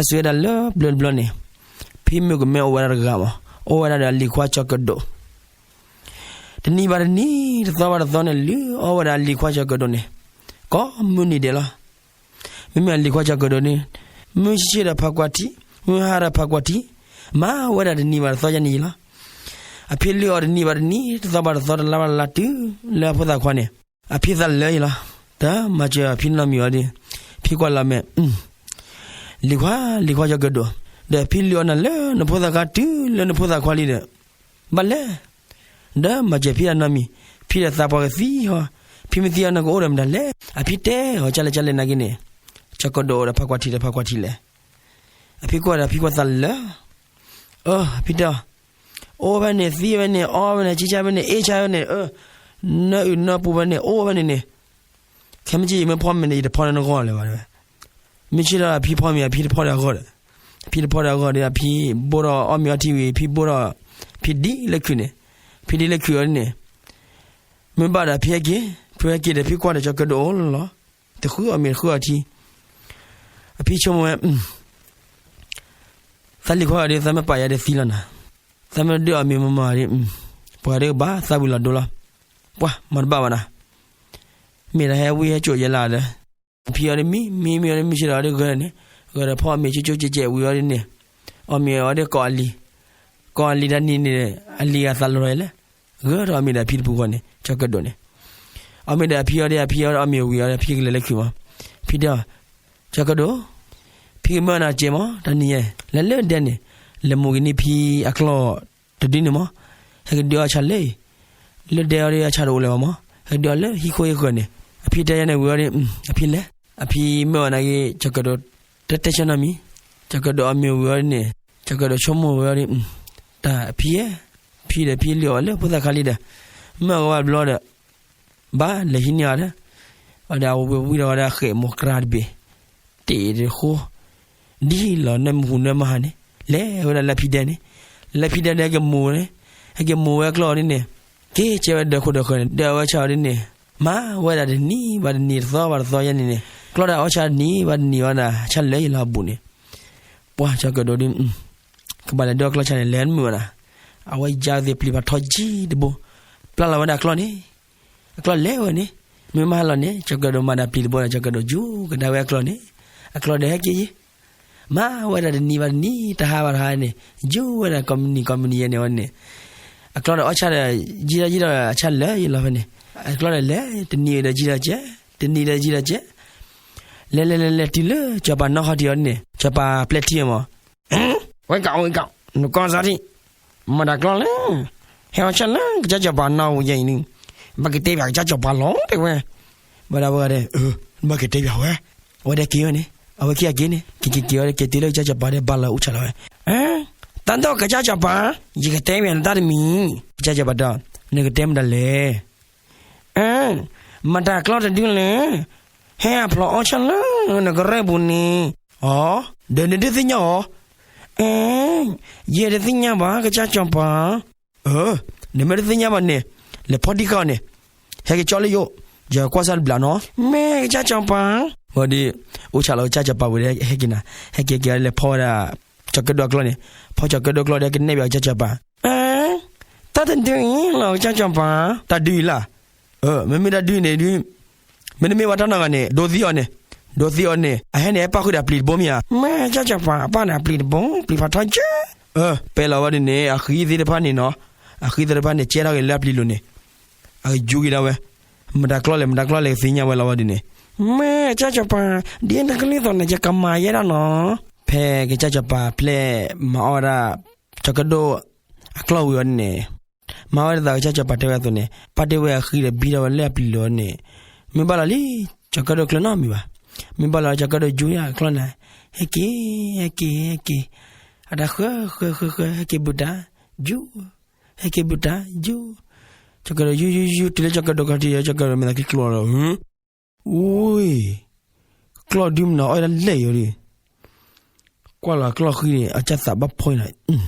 တၢ်စံးဝဲဒၣ်လၢဘျၢတဘျီန့ၣ်, ဖံမုၣ်ကမဲအိၣ်ဝဲဒၣ်တဂၤမး, အိၣ်ဝဲဒၣ်ဒီးအလံၤခွါကၠီၤကဒိၣ်, တနံၤဘၣ်တနံၤ တသီဘၣ်တသီန့ၣ် လုၢ်အီၣ်ဝဲဒၣ်အလံၤခွါကၠီၤကဒိၣ်န့ၣ်, ကိးမုၢ်နံၤဒဲးလီၤ. မ့မ့ၢ်အလံၤခွါကၠီၤကဒိၣ်န့ၣ်, မုၢ်ဆ့ၣ်ဆ့ၣ်ဒီးဖးကွၢ်ထံ, မုၢ်ဟါဒီးဖးကွၢ်ထံ, မၤဝဲဒၣ်တနံၤဘၣ်တသီယဲန့ၣ်လီၤ. အဖံလုၢ်အီၣ်တနံၤဘၣ်တနံၤ တသီဘၣ်တသီ တလါဘၣ်တလါတုၤလၢအဖိသၣ်ခွါန့ၣ်, အဖံသးလၢယလီၤ. တၢ်မၤစၢၤအဖံနီတမံၤအီၤဒီး, ဖံကွၢ်လီၤမဲာ်, လံၤခွါ, လံၤခွါကၠီၤကဒိၣ်, ဒီးဖံလုၢ်အီၣ်နၤလၢနဖိသၣ်ခါတုၤလၢနဖိသၣ်ခွါလံဒီး, ဘၣ်လဲၣ် ဒီးမၤစၢၤဖံတၢ်နီတမံၤ, ဖံဒီးသးပှၢ်ကသံဟီ, ဖံမ့ၢ်သံအီၤနကအိၣ်ဒီးမတၤလဲၣ်. အဖံတဲအီၤ ကၠၢ်လဲၣ်ကၠၢ်လဲၣ်နာ်က့န့ၣ်, ကၠီၤကဒိၣ်ဒီးဖးကွၢ်ထံဒီးဖးကွၢ်ထံလဲၣ်. အဖံကွၢ်ဒီးဖံကွၢ်သးလၢ, အၢ အဖံတဲအီၤ, အိၣ်ဖဲန့ၣ် သံဖဲန့ၣ် အီဖဲန့ၣ် ဆံဆါဖဲန့ၣ် အ့ၣ်ဆါဖဲန့ၣ် အၢ, နအုၣ်နပူၤဖဲန့ၣ် အိၣ်ဖဲန့ၣ်န့ၣ်, ခဲမုၢ်ဆ့ၣ်ယမ့ၢ်ဖီမ့ၤန့ၣ် ယတဖီန့ၢ်နဂီၢ်လၢၤဘၣ်တဲဝဲ. မုၢ်ဆ့ၣ်ဒီးအဖံဖီမ့ၤ အဖံတဖီဒီးအဂီၢ်ဒီး, အဖံတဖီဒီးအဂီၢ်ဒီး အဖံဘိၣ်ထီၣ်အီၣ်မ့ၤအီထံဝံၤ ဖံဘိၣ်ထီၣ်, ဖံဒ်လၢခုးန့ၣ်, ဖံဒ်လၢခုးအီၤန့ၣ်, မ့ၢ်ဘၣ်ဒီးဖံဟဲက့ၤ, ဖံဟဲက့ၤဒီးဖံကွၢ်ဒီးကၠီၤကဒိၣ်အိၣ်လီၤ, တဃုအီၣ်မ့ၤတဃုအီထံ. အဖံဆိကမိၣ်ဝဲ, သးလံၤခွါအီၤဒီး သးမ့ၢ်ပာ်ယၤဒီးသံလီၤနၤ, သးမ့ၢ်ဒုးအီၣ်မ့ၤမၤမၤဒီး, ပှၤဒီးကဘၣ်သးဝံၤလီၤဒိလီၤ, ပှၤမၤတဘၣ်ဘၣ်နၤ, မ့ၢ်တဟဲဝံဟဲစိာ်ယဲလၢဒီး, ဖံအီၤဒီးမံ, မံမံအီၤဒီးမုၢ်ဆ့ၣ်ဒီးအီၤဒီးဂဲၤန့ၣ်, ဂဲၤဒီးဖီအီၣ်မ့ၤကၠိကၠိကဲးကဲးဝံၤအီၤဒ်န့ၣ်, အီၣ်မ့ၤအီၤဒီးကိးအလံၤ, ကိးအလံၤတၢ်နံၤန့ၣ်, အလံၤဂၤသးလီၤလီၤလဲၣ်, ဂဲၤထီၣ်အီၣ်မ့ၤဒီးအဖံတပူၤဃီန့ၣ် ကၠီၤကဒိၣ်န့ၣ်, အီၣ်မ့ၤဒီးအဖံအီၤဒီးအဖံအီၤဒီးအီၣ်မ့ၤဝံၤအီၤဒီးဖံကလဲၤလၢခုးမး, ဖံတဲအီၤ, ကၠီၤကဒိၣ်, ဖံကမၢနၤစဲးမး တၢ်နံၤယဲ, လဲၤလၢဒဲန့ၣ်, လဲၤမိၢ်ကနံၤဖံအကျီၢ်တဒုန့ၣ်မး, ဟဲကဒုးအီၣ်ဆၣ်လၢအံၤ, လၢဒဲအီၤဒီးအဆၣ်တအိၣ်လၢၤဘၣ်မး, ဟဲကဒုးအီၣ်လၢဟံၣ်ခိၣ်ဟံၣ်ဃၢၤန့ၣ်, အဖံတဲယဲန့ၣ်ဝံၤအီၤဒီး, အဖံလဲၤ, အဖံမၢအီၤနာ်က့ ကၠီၤကဒိၣ်, တတဲဆၢနီတမံၤ, ကၠီၤကဒိၣ်အီၣ်မ့ၤဝံၤအီၤဒ်န့ၣ်, ကၠီၤကဒိၣ်ဆိကမိၣ်ဝံၤအီၤဒ်န့ၣ်, တၢ်ဖံဧၢ, ဖံဒီးဖံလုၢ်အီၣ်လၢဖိသၣ်ခါလံဒီး, မၢကဝဲဘျီဒီး ဘၣ်လဲၤဟံးန့ၢ်အီၤဒီး, အဝဲဒၣ်ဝံၤဝံၤဒီးဝဲဒၣ်ဃဲးမိၢ်ကြၢးတဘ့ၣ်, တ့ၢ်တဃိ, ဒ်လီၤနၢမူဟူနၢမဟါန့ၣ်, လဲၤဝဲဒၣ်လၢဖံဒဲန့ၣ်, လၢဖံဒဲန့ၣ် ဟဲကမိၢ်န့ၣ်, ဟဲကမိၢ်ဝဲအကျီၢ်အီၤဒ်န့ၣ်, က့ၤကဲဝဲဒၢးခိၣ်ဒၢးဃၢၤန့ၣ် ဒၢးဝဲဆၣ်အီၤဒ်န့ၣ်, မၤဝဲဒၣ်တနံၤဘၣ်တနံၤ တသီဘၣ်တသီယဲန့ၣ်န့ၣ်, ကျီၢ်ဒၣ်အီၣ်ဆၣ်တနံၤဘၣ်တနံၤဝဲဒၣ် ဆၣ်လၢယလီၤအဘူးန့ၣ်, ပှၤကၠီၤကဒိၣ်ဒ် ကဘၣ်လဲၤဒၢအကျီၢ်ဆၣ်န့ၣ် လဲၤမုာ်ဝဲဒၣ်, အဝဲယါသ့ၣ်ပျံၤဖးထီကံတဘိ, ပျၢ်လီၤဝဲဒၣ်အကျီၢ်န့ၣ်, အကျီၢ်လဲၤဝဲန့ၣ်, မ့ၢ်မၤဟါလီၤန့ၣ် ကၠီၤကဒိၣ်မၤဒၣ်ပျံၤတဘိဒီး ကၠီၤကဒိၣ်ယူၤကဒါဝဲအကျီၢ်န့ၣ်, အကျီၢ်ဒီးဟဲက့ၤယံၤ, မၤဝဲဒၣ်တနံၤဘၣ်တနံၤ တဟါဘၣ်တဟါန့ၣ်, ယူၤဝဲဒၣ်ကိးမုၢ်နံၤကိးမုၢ်နံၤယဲန့ၣ်ဝဲန့ၣ်, အကျီၢ်ဒီးအီၣ်ဆၣ်ဒီး, ယံၤဒီးယံၤဒီးအဆၣ်လၢယလီၤဖဲန့ၣ်, အကျီၢ်ဒီးလဲၤ, တနံၤဒီးယံၤဒီးကဲး, တနံၤဒီးယံၤဒီးကဲး, လဲၤလဲၤလဲၤလဲၤတုၤလၢစီၤပၤနီၢ်ခီၣ်ထံးအီၤန့ၣ်, စီၤပၤပျဲၢ်ထံအီၤမး, ဝဲကးဝဲကး, နကီၢ်စၢ်ထံး, မတၤကျီၢ်လဲၣ်, ဟဲအီၣ်ဆၣ်လၢကစၢ်စီၤပၤနီၢ်ဝဲယဲအံၤန့ၣ်, ဘၣ်ကတဲဘၣ်ကစၢ်စီၤပၤလီၤတဲဝဲ, ဝဲဒၣ်ဝဲဂၤဒဲး, ဘၣ်ကတဲဘၣ်ဝဲ, အဝဲဒၣ်က့ၤဝဲန့ၣ်, အဝဲခံဂၤက့ၤန့ၣ်, က့ၤက့ၤက့ၤဝဲဒၣ်က့ၤတုၤလၢကစၢ်စီၤပၤဒီးဘၣ်လီၤအူဆၣ်လီၤဝဲ, တၢ်ဒိၣ်ကစၢ်စီၤပၤ, ယကတဲမ့ၢ်နတၢ်တမံၤ, ကစၢ်စီၤပၤဒီး, နကတဲမတၤလဲၣ် အၢ, မတၤကျီၢ်တဒုလဲၣ်, ဟဲအဖျိးအီၣ်ဆၣ်လၢနကရၢၢ်ပူၤန့ၣ်, အီ, ဒီးနဒုးသ့ၣ်ညါအီၤ, အၢ, ယဲတသ့ၣ်ညါဘၣ် ကစၢ်စီၤပၤ, အၢ, နမ့ၢ်တသ့ၣ်ညါဘၣ်န့ၣ်, လဲၤဖီၣ်တံၢ်ဃာ်အီၤန့ၣ်, ဟဲက့ၤကၠီလၢယအိၣ်, ယကွၢ်စၢ်တဘျုးနီၤ, မ့ၢ်ကစၢ်စီၤပၤ, ဝဲဒီး, အိၣ်ဆၣ်လီၤကစၢ်စီၤပၤဝံၤဒီးဟဲက့ၤနၤ, ဟဲက့ၤက့ၤလဲၤဖီၣ်ဝဲဒၣ်, ကၠီၤကၢၣ်ဒိၣ်အကျီၢ်န့ၣ်, ဖီၣ်ကၠီၤကၢၣ်ဒိၣ်အကျီၢ်ဒီးကနဲၣ်ဘၣ်ကစၢ်စီၤပၤ အၢ, တၢ်တဒုအံၤလီၤကစၢ်စီၤပၤ, တၢ်ဒုအံၤလၢ်, အၢ မ့မ့ၢ်တၢ်ဒုအံၤန့ၣ်ဒုး, မ့တမ့ၢ်ဘၣ်တၢ်နီတဂၤန့ၣ် ဒိးသံအီၤန့ၣ်, ဒိးသံအီၤန့ၣ် အဟဲန့ၣ်ဟဲပၣ်ဃုာ်ဒီးအပျံၤတဘိမ့ၢ်ဧါ, မ့ၢ်ကစၢ်စီၤပၤအပၣ်န့ၣ်အပျံၤတဘိ ပျံၤဖးထီကၢ, အၢ ပဲလီၤဝဲဒ်န့ၣ် အဃံသ့ၣ်တဖၣ်န့ၣ်နီၤ, အဃံသ့ၣ်တဖၣ်န့ၣ် ကဲထီၣ်က့ၤလၢအပျံၤလိၤန့ၣ်, အကယူၤက့ၤဒၣ်ဝဲ, မတၤကျီၢ်လဲၣ် မတၤကျီၢ်လဲၣ်ကသ့ၣ်ညါဝဲလီၤဝဲဒ်န့ၣ်, မ့ၢ်ကစၢ်စီၤပၤ, ဒ်နကလုၢ်သီၣ်န့ၣ် ယကမၤယဲဒၣ်နီၤ, ဖဲကစၢ်စီၤပၤဖျဲၣ်မၤအီၣ်ဝဲဒၣ်, ကၠီၤကၢၣ်ဒိၣ်, အကျီၢ်ဝံၤအီၤန့ၣ်, မၤဝဲဒ်သိးကစၢ်စီၤပၤတဲဝဲအသိးန့ၣ် ပာ်တ့ၢ်ဝဲအဃံဒီးဘံထီၣ်ဝဲလၢအပျံၤလိၤန့ၣ်, မ့ၢ်ဘၣ်လီၤလံ, ကၠီၤကၢၣ်ဒိၣ်ကျၢၤနီတမံၤဘၣ်, မ့ၢ်ဘၣ်လီၤကၠီၤကၢၣ်ဒိၣ်ယူၤအကျီၢ်န့ၣ်, ဟဲက့ၤ, ဟဲက့ၤ ဟဲက့ၤ, အတၢ်ဃၢဃၢဃၢဃၢ ဟဲက့ၤဘူးတၢ်, ယူၤ, ဟဲက့ၤဘူးတၢ် ယူၤ, ကၠီၤကၢၣ်ဒိၣ်ယူၤယူၤယူၤ တုၤလၢကၠီၤကၢၣ်ဒိၣ်ခီၣ်ထံး ကၠီၤကၢၣ်ဒိၣ်မ့ၢ်သးက့ၤကျိးလီၤဒီး, အူ, ကျီၢ်ဒုမနုၤအီၣ်ဒၣ်လဲၣ်ယီၤဒီး, ကွၢ်လီၤကျီၢ်ဃံန့ၣ် အကၢ်သးဘၣ်ဖီအံၤနီၤ,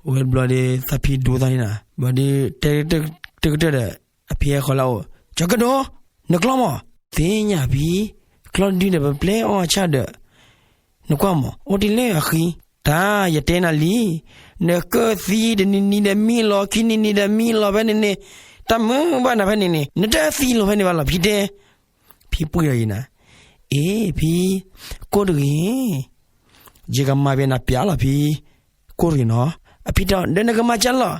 ဝဲဘျီဒီးသးဖံဒိသးန့ၣ်နီၤ, ဘျီဒီး, တကတၢၢ်ဒီး, အဖံဟဲဃီၤလၢအအိၣ်, ကၠီၤကၢၣ်ဒိၣ်, နကျီၢ်မး, သ့ၣ်ညါဖံ, ကျီၢ်ဒုန့ၣ် ပပျဲအီၣ်အဆၣ်ဒီး, နကွၢ်မး အိၣ်တ့ၢ်လၢအဃံ, တၢ်ယတဲနၤလံ, နကၢၢ်သံတနံၤနံၤဒီးမံလီၤ ခံနံၤနံၤဒီးမံလီၤဖဲန့ၣ်န့ၣ်, တၢ်မုာ်ဘၣ်နၤဖဲန့ၣ်န့ၣ် နတသံလီၤဖဲန့ၣ်ဘၣ်လီၤ ဖံတဲ. ဖံပှံၢ်ဒီးယၤနၤ, အ့ ဖံ, ကိၢ်တဂ့ၤ, ယကမၤဘၣ်နၤပျၢ်လီၤဖံ, ကိၢ်တဂ့ၤနီၤ. အဖံတဲ ဒီးနကမၤကၢ်လီၤ,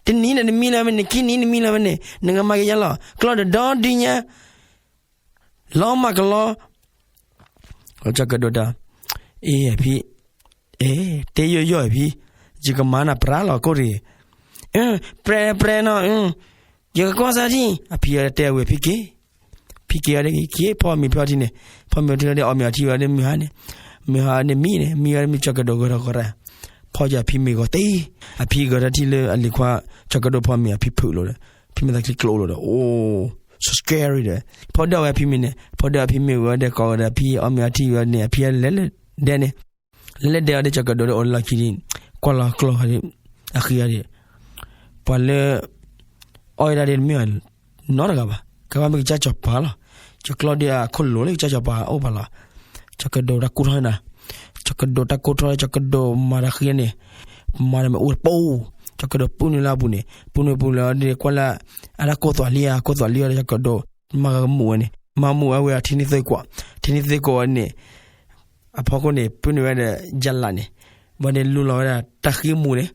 တနံၤဒီးနမံလီၤဖဲန့ၣ် ခံနံၤနမံလီၤဖဲန့ၣ် နကမၤက့ၤယၤလီၤ ကျီၢ်ဒီးဒီဒုညါ လီၤမၢ်ကလီ. ကၠီၤကဒိးတဲ အ့ ဖံ, အ့ တဲယီၢ်ယီၢ်ဖံ, ယကမၤနၤပြးလီၤကိၢ်တဂ့ၤ, ပြဲပြဲနီၤ, ယကကွၢ်စၢ်ထံၣ် အဖံတဲဝဲဖံက့ၤ, ဖံက့ၤအီၤဒ်က့ၤ ဖီမ့ၤဖျီထံန့ၣ်, ဖီမ့ၤထံလီၤဒီးအီၣ်မ့ၤအီထံဝဲဒီးမုၢ်ဟါန့ၣ်, မုၢ်ဟါန့ၣ်မံန့ၣ် မံဝဲဒီးမ့ၢ်ကၠီၤကဒိးဂဲၤထီၣ်ဂီၤတၢ်, ဖီကၠီၤဖံမ့ၤဂီၤတ့ၢ်, အဖံဂဲၤထီၣ်ထံလၢအလံၤခွါ, ကၠီၤကဒိးဖီမ့ၤအဖံဖုးလိာ်ဒီး, ဖံမ့ၢ်သးချံကျိလိာ်ဒီး အိၣ် so scary ဒီး ဖီဒၣ်ဝဲအဖံမ့ၤန့ၣ် ဖီဒၣ်အဖံမ့ၤဝဲဒီးကိးဝဲဒီးအဖံအီၣ်မ့ၤအီထံဝဲန့ၣ် အဖံလဲၤလၢဒဲန့ၣ်, လဲၤလၢဒဲအီၤဒီးကၠီၤကဒိးဒီးအိၣ်လၢလီၢ်ခံဒီး ကွၢ်လီၤကျီၢ်ဃီဒီး အဃံအီၤဒီး ပှၤလၢ အီၣ်ဝဲဒၣ်ဒီးတမ့ၢ်နီတဂၤဘၣ်, ကဘၣ်မ့ၢ်ကစၢ်စီၤပၤလီၤ, ကၠီၤကျီၢ်ဒီးအခိၣ်လိၤလၢကစၢ်စီၤပၤအိၣ်ပာ်လီၤ, ကၠီၤကဒိးတၢ်ကိၢ်ထီၣ်နၤ, ကၠီၤကဒိးတၢ်ကိၢ်ထီၣ် ကၠီၤကဒိးမၤတၢ်ဃံန့ၣ်, မၤတၢ်မ့ၢ်အိၣ်တပိၢ်, ကၠီၤကဒိးပုၢ်နုာ်လၢအပူၤန့ၣ် ပုၢ်နုာ်ပူၤလၢအီၤဒီးကွၢ်လၢ အတၢ်ကိၢ်သွးလံဧါ ကိၢ်သွးလံအီၤဒီးကၠီၤကဒိး မၤကမူးဝဲန့ၣ် မၤမူးဝဲဝဲအထံနံၣ်သ့ၣ်ကိး, ထံနံၣ်သ့ၣ်ကိးဝဲန့ၣ် အဖီခိၣ်န့ၣ် ပုၢ်နုာ်ဝဲဒီးယလးန့ၣ်, ဘၣ်ဒီးလူလီၤဝဲဒၣ်တၢ်ဃံမူးန့ၣ်,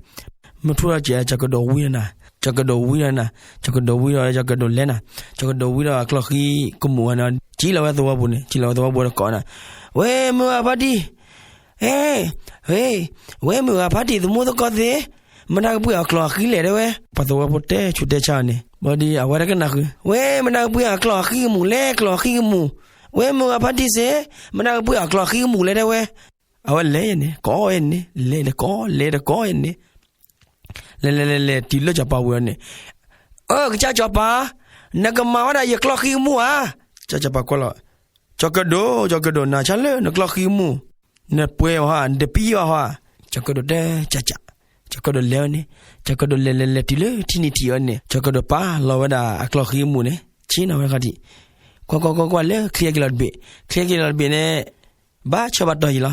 မုၢ်ထူၣ်လီၤစဲး ကၠီၤကဒိးဝံထီၣ်နၤ, ကၠီၤကဒိးဝံထီၣ်နၤ, ကၠီၤကဒိးဝံထီၣ် ကၠီၤကဒိးလဲၤနၤ, ကၠီၤကဒိးဝံထီၣ်အကျီၢ်ဃံကမူးဝဲန့ၣ် ကၠံလီၤဝဲသဝီပူၤန့ၣ် ကၠံလီၤဝဲသဝီပူၤဒီးကိးနၤ, ဝဲမုၢ်ဂၤဖါတံၢ် ဟ့ ဝဲမုၢ်ဂၤဖါတံၢ်သမူသကိးသ့ၣ်, မတၤကပှ့ၤအီၤကျီၢ်အဃံလဲၣ်တဲဝဲ, ပှၤသဝီဖိတဲဆူးတဲဆါအီၤန့ၣ် ဘၣ်ဒီးအဝဲတကနၣ်ဃုာ်, ဝဲမတၤကပှ့ၤအီၤကျီၢ်အဃံကမူးလဲၣ် ကျီၢ်အဃံကမူး, ဝဲမုၢ်ဂၤဖါတံၢ်စ့ၢ်, မတၤကပှ့ၤအီၤကျီၢ်အဃံကမူးလဲၣ်တဲဝဲ, အဝဲလဲၤန့ၣ် ကိးန့ၣ် လဲၤဒီးကိး လဲၤဒီးကိးန့ၣ် လဲၤလဲၤလဲၤလဲၤတုၤလၢစီၤပၤဝ့ၤအီၤန့ၣ်, အၢ ကစၢ်စီၤပၤ, နကမၤဝဲဒၣ်ယကျီၢ်ဃံကမူးဧါ, ကစၢ်စီၤပၤကွၢ်လီၤ, ကၠီၤကဒိး ကၠီၤကဒိး နၤဆါလၢနကျီၢ်ဃံကမူး, နပှဲၤအီၤဧါ နတပံအီၤဧါ, ကၠီၤကဒိးတဲကၠးကၠး, ကၠီၤကဒိးလဲၤဝဲန့ၣ်, ကၠီၤကဒိးလဲၤလဲၤလဲၤတုၤလၢထံနံၤထံးအီၤန့ၣ် ကၠီၤကဒိးပာ်လီၤဝဲဒၣ်အကျီၢ်ဃံကမူးန့ၣ် ဆ့ၣ်နီၤဝဲခီၣ်ထံး, ကွၢ်ကွၢ်ကွၢ်ကွၢ်လၢချံအက့ၤလီၤတဘ့ၣ်, ချံအက့ၤလီၤတဘ့ၣ်န့ၣ် ဘၣ်ဆၢဘၣ်တီၢ်ယံၤလီၤ,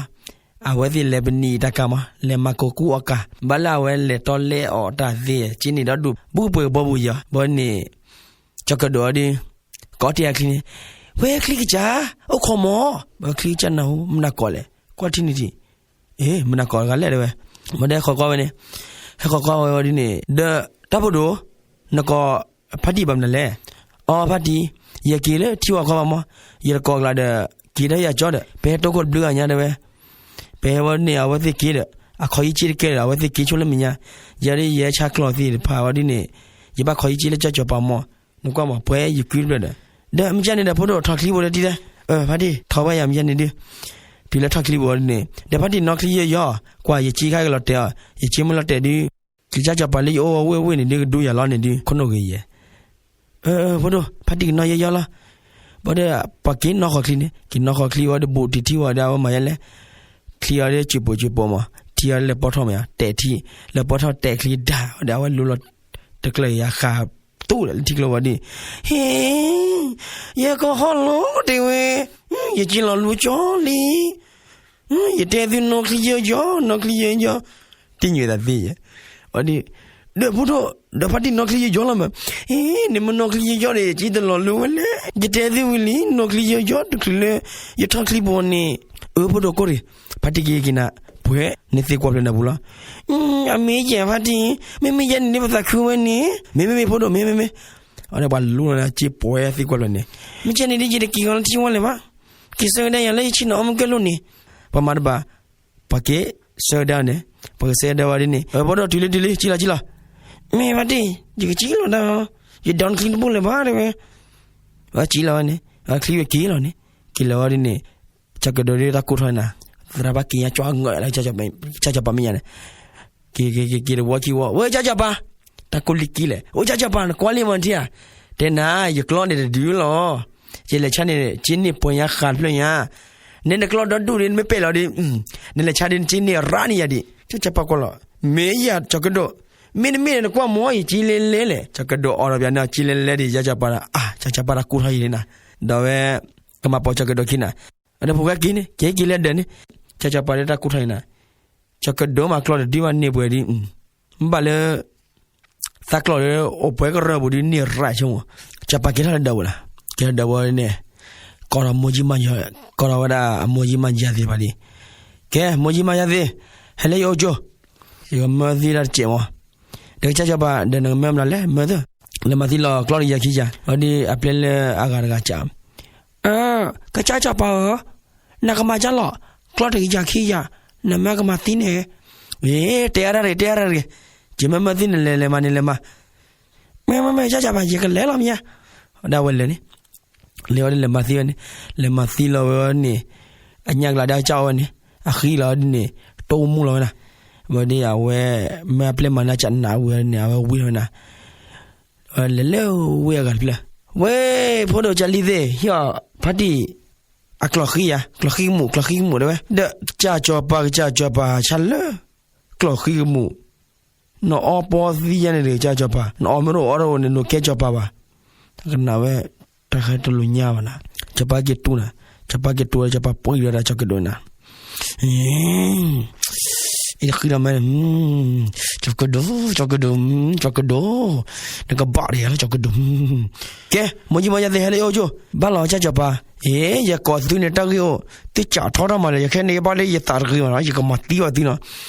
အဝဲသ့ၣ်လဲၤပနံာ်တၢ်ကါမး လဲၤမၤကိာ်ကူအီၣ်ကါ, ဘၣ်လၢအဝဲလဲၤတီလဲအီၣ်တၢ်သ့ က့န့ၣ်ဒီဒူၣ် ဘူၣ်ပှဲၤကဘီပူၤယီၤ, ဘၣ်န့ၣ် ကၠီၤကဒိးအီၤဒီး ကိးတ့ၢ်အချံန့ၣ်, ဝဲချံကစၢ်, အိၣ်ခိးမး, ဘၣ်ချံကစၢ်နၢ်ဟူ မနၤကိးလဲၣ်, ကွၢ်ထံနံၤထံး, အ့ မနၤကိးတဂၤလဲၣ်တဲဝဲ, မ့ၢ်ဒဲဃီၤကွၢ်ဝဲန့ၣ်, ဟဲဃီၤကွၢ်ဝဲဝဲဒ်န့ၣ် ဒီးတၢ်ဖိဒိၣ်, နကိး ဖါတံၢ်ဘၣ်မနုၤလဲၣ်, အီ ဖါတံၢ်, ယက့ၤလၢထံဝီၤခီဘၣ်မး, ယတကိးကျါဒီး က့ၤဒီးယၤကၠီဒီး ပဟဲတိခိၣ်တဘျုးဂၤညါတဲဝဲ, ပဟဲဝဲန့ၣ် အဝဲသ့ၣ်က့ၤဒီး အခီၣ်ယံၢ်က့ၤတကဲဒီး အဝဲသ့ၣ်က့ၤဆိလၢမဲာ်ညါ, ယၤဒ်ယဟဲဆါကျီၢ်သ့ၣ်တဖၣ်ဝဲဒ်န့ၣ်, ယဘၣ်ခီၣ်ယံၢ်က့ၤလၢကၠီၤကၠီၤပၤမး, နကွၢ်မးပှဲၤယကုတဖျၢၣ်ဒီး, ဒီးမ့ၢ်ကန့ၣ်ဒီးဖိဒိၣ်ထီၣ်ချံဘိဒီးတံၢ်တဲ, ဖါတံၢ် ထီၣ်ဘၣ်ယၤမ့ၢ်ကန့ၣ်ဒုး, တုၤလၢထီၣ်ချံဘိဒ်န့ၣ် ဒီးဖါတံၢ်နီၣ်ချံယီၤယီၤ, ကွၢ်ယက့ၤခါကလီၤတဲာ်အီၤ, ယက့ၤမ့ၢ်လီၤတဲာ်ဒုး ကစၢ်စီၤပၤလၢယအိၣ်ဝဲဝ့ၢ်ဝ့ၢ်န့ၣ်ဒုး ကဒူယၤလီၤန့ၣ်ဒုး ခိၣ်နူာ်ဂ့ၤယဲၢ်, အၢ ဖိဒိၣ် ဖါတံၢ်ကနီၣ်ယီၤယီၤလီၤ, ဘၣ်ဒီး ပှၤက့ၤနီၣ်ဃီၤချံန့ၣ် က့ၤနီၣ်ဃီၤချံဝဲဒီး ဘူးတံၢ်ထံဝဲဒီးအဝဲမၤယဲလဲၣ်, ချံအီၤဒီးစူးပိာ်စူးပိာ်မး ထံအီၤလၢပီထီၣ်မးယါ တဲာ်ထံ, လၢပီထီၣ်တဲာ်ချံဒါဝဲဒီး အဝဲလူလီၤတကျၢၢ်ယါဃာ်သူၣ်ဒီးလၢထံကျိဝဲဒ်န့ၣ်, ဟ့ ယကဟီၣ်လီၤတဲဝဲ, ယက့ၤလီၤလူကၠီလံ ယတဲသုနီၣ်ချံယီၤယီၤ နီၣ်ချံယီၤယီၤ, တညိးသးသ့ယဲၢ်, ဝဲဒ်, ဒီးဖိဒိၣ် ဒီးဖါတံၢ်နီၣ်ချံယီၤယီၤလီၤမး, အ့ နမ့ၢ်နီၣ်ချံယီၤယီၤဒီး ယက့ၤတလီၤလူဝဲလဲၣ်, ယတဲသုဝံၤလံ နီၣ်ချံယီၤယီၤတချုးလၢ ယထီၣ်ချံဘိန့ၣ်, အၢ ဖိဒိၣ်ကိၢ်တံၢ်, ဖါတံၢ်က့ၤက့ၤနၤ, ပှဲၤ နသ့ကွၢ်ဖျၢၣ်နၢ်ပူၤလီၤ, အမ့ၢ်ယဲၢ်ဖါတံၢ်, မ့မ့ၢ်ယဲၢ်န့ၣ် ပသးခုဝဲန့ၣ်, မ့မ့ၢ်မ့ၢ်ဖိဒိၣ် မ့မ့ၢ်မ့ၢ်, အဝဲဒၣ်ပှၤလူလီၤနၤက့ပှဲၤသ့ကွၢ်ဖျၢၣ်န့ၣ်, မ့ၢ်ကဲန့ၣ်ဒ်ယတက့ၤဂီၤလၢထံဝဲလၢၤဘၣ်, က့ၤဆၢကဒါယၤလၢယဆ့ၣ်နီၤအီၣ်မ့ၢ်ကဲလိာ်န့ၣ်, ပှၤမၤတဘၣ် ပှၤက့ၤဆၢကဒါန့ၣ်, ပှၤက့ၤဆၢကဒါဝဲဒ်န့ၣ်, အၢ ဖိဒိၣ်တုၤလံတုၤလံ ကံၣ်လီၤကံၣ်လီၤ, မ့ၢ်ဖါတံၢ် ယကကံၣ်လီၤတၢ်, ယဒီနချံတဘူၣ်လၢၤဘၣ်တဲဝဲ, ဝဲကံၣ်လီၤဝဲန့ၣ်, ဝဲချံဝဲက့ၤလီၤန့ၣ်, က့ၤလီၤဝဲဒ်န့ၣ်, ကၠီၤကဒိးဒ်တၢ်ကိၢ်ထီၣ်နၤ, သရၣ်ဘၣ်က့ၤညါကၠီငၢၣ်လၢ ကစၢ်စီၤပၤမ့ၢ်ညါန့ၣ် က့ၤက့ၤက့ၤက့ၤတဝီခံဝီ ဝဲကၠီၤစီၤပၤ, တၢ်ကိၢ်လံကံလဲၣ် အိၣ်ကၠီၤစီၤပၤ နကွၢ်လံမ့ၢ်ထံဧါ, တဲနၤ ယကျီန့ၣ်တဒုလီၤ, ယလဲၤဆါန့ၣ် က့န့ၢ်ပှဲၤညါဃာ်တဖျၢၣ်ညါ, နဲနကျီဒီဒူၣ်ဒ်နမ့ၢ်ပဲာ်လီၤဒ်, နလဲၤဆါဒ်နက့န့ၢ်ရၣ်န့ၣ်ယၤဒံး, ကၠီၤစီၤပၤကွၢ်လီၤ, မ့ၢ်ယၤကၠီၤကဒိး, မ့တမ့ၢ်နကွၢ်မ့ၢ်ယက့လဲၤလဲၤလဲၣ်, ကၠီၤကဒိးအီၣ်ဒီးပျးန့ၣ် က့လဲၤလဲၤဒံး ကၠီၤစီၤပၤဒီး အါ ကၠီၤစီၤပၤတၢ်ကိၢ်ထီၣ်ယံၤန့ၣ်နၤ, ဒီးဝဲ ကမၤပိာ်ကၠီၤကဒိးခံနၤ အဒီဖိခွါက့ၤန့ၣ် က့ၤက့ၤလၢဒၢးန့ၣ်, ကၠီကၠီၤပၤဒီးတၢ်ကူၣ်ထီၣ်န့ၣ်နၤ, ကၠီၤကဒိၣ်မးကျီၢ်တဒုဘၣ်န့ၢ်ပှဲၤဒ်, မ့ၢ်ဘၣ်လၢ သးကျီၢ်ဒီးအိၣ်ပှဲၤကရၢၢ်ပူၤဒ်န့ၢ်ရၣ်ဆိကမိၣ်, ကၠီၤပၤက့ၤထီၣ်လၢဒၢးပူၤလီၤ. က့ၤထီၣ်ဒၢးပူၤန့ၣ် ကိးထီၣ်မိၢ်ကၠံမါယၤ, ကိးထီၣ်ဝဲဒၣ်အမိၢ်ကၠံမါယၤသ့ၣ်တဖၣ်ဒ်, ကဲ မိၢ်ကၠံမါယၤသ့ၣ်, ဟဲလၢယအိၣ်ကၠိ, ယကမၢသံတၢ်တစဲးမး, ဒီးကၠီကၠီၤပၤ ဒီးနကမၢမနုၤလဲၣ် မၢသ့ၣ်, လဲၤမၤသံလီၤကျီၢ်တကယၤခံကယၤ, ဒီးအပျဲၢ်လၢအဂၤတဂၤကး အၢ, ကစၢ်ကၠီၤပၤဧၢ, နကမၤကၢ်လီၤ, ကျီၢ်တကယၤခံကယၤ, နမ့ၢ်ကမၤသံန့ၣ်, အ့ တဲအါတၢ်တဂ့ၤ တဲအါတၢ်တဂ့ၤ, ယမ့ၢ်မၢသံန့ၣ် လဲၤလဲၤမးန့ၣ် လဲၤမး, မ့ၢ်မ့ၢ်မ့ၢ် ကစၢ်ကၠီၤပၤ ယကလဲၤလီၤမ့ၢ်ဧါ, ဒီးအဝဲလဲၤန့ၣ်, လဲၤဝဲဒ်လဲၤမၤသံဝဲန့ၣ်, လဲၤမၤသံလီၤဝဲန့ၣ်, အညၣ်ကျါဒီးကစၢ်အီၤဝဲန့ၣ်, အဃံလီၤဒ်န့ၣ်, တိၢ်မူလီၤဝဲဒၣ်, ဝဲဒ်အဝဲ, မ့ၢ်အပျဲၢ်မၤနၢ်ကနၣ်ဝဲန့ၣ် အဝဲဝံၤလီၤဝဲဒၣ် လဲၤလၢဝ့ၢ်အဂၤတဖျၢၣ်, ဝ့ၢ်ဖိဒိၣ်ကၢ်လံသ့ၣ် ဟံၣ်အီၤဖါတံၢ်, အကျီၢ်ဃံယၤ ကျီၢ်ဃံကမူၣ် ကျီၢ်ဃံကမူၣ်တဲဝဲ ဒီးကစၢ်ကၠီၤပၤ ကစၢ်ကၠီၤပၤ ဆါလၢ ကျီၢ်ဃံကမူၣ်, နအီပီသံယါန့ၣ်ဒီး ကစၢ်ကၠီၤပၤ နအီမ့ၢ်တအိၣ်အီတအိၣ်န့ၣ် နကဲကၠီၤပၤဘၣ်, ကနၣ်ဝဲ, တၢ်ဃဲတလူၤညါဘၣ်နၤ, ကၠီၤပၤက့ၤတူၢ်နၤ, ကၠီၤပၤက့ၤတူၢ်ဒီး ကၠီၤပၤပှံၤဒီးဒၣ်ကၠီၤကဒိၣ်နၤ အံၤဃံလီၤမ့ၢ်, ကၠီၤကဒိၣ်, ကၠီၤကဒိၣ်, ကၠီၤကဒိၣ်, နကဘၣ်တဂ့ၤလၢကၠီၤကဒိၣ်, ကဲ မိၢ်ကၠံမါယၤသ့ၣ် ဟဲလၢယအိၣ်ကၠိ, ဘၣ်လီၤကၠၢ်ကၠီၤပၤ, အ့ ယကိးသုန့ၣ်တၢ်ဂ့ၢ်အိၣ်, သုကးထီထီၣ်မးလၢ ယခဲန့ၣ်ဘၣ်လၢယသးတဂ့ၤမးနီၤ ယကမၤသံပှၤသုနီၤ,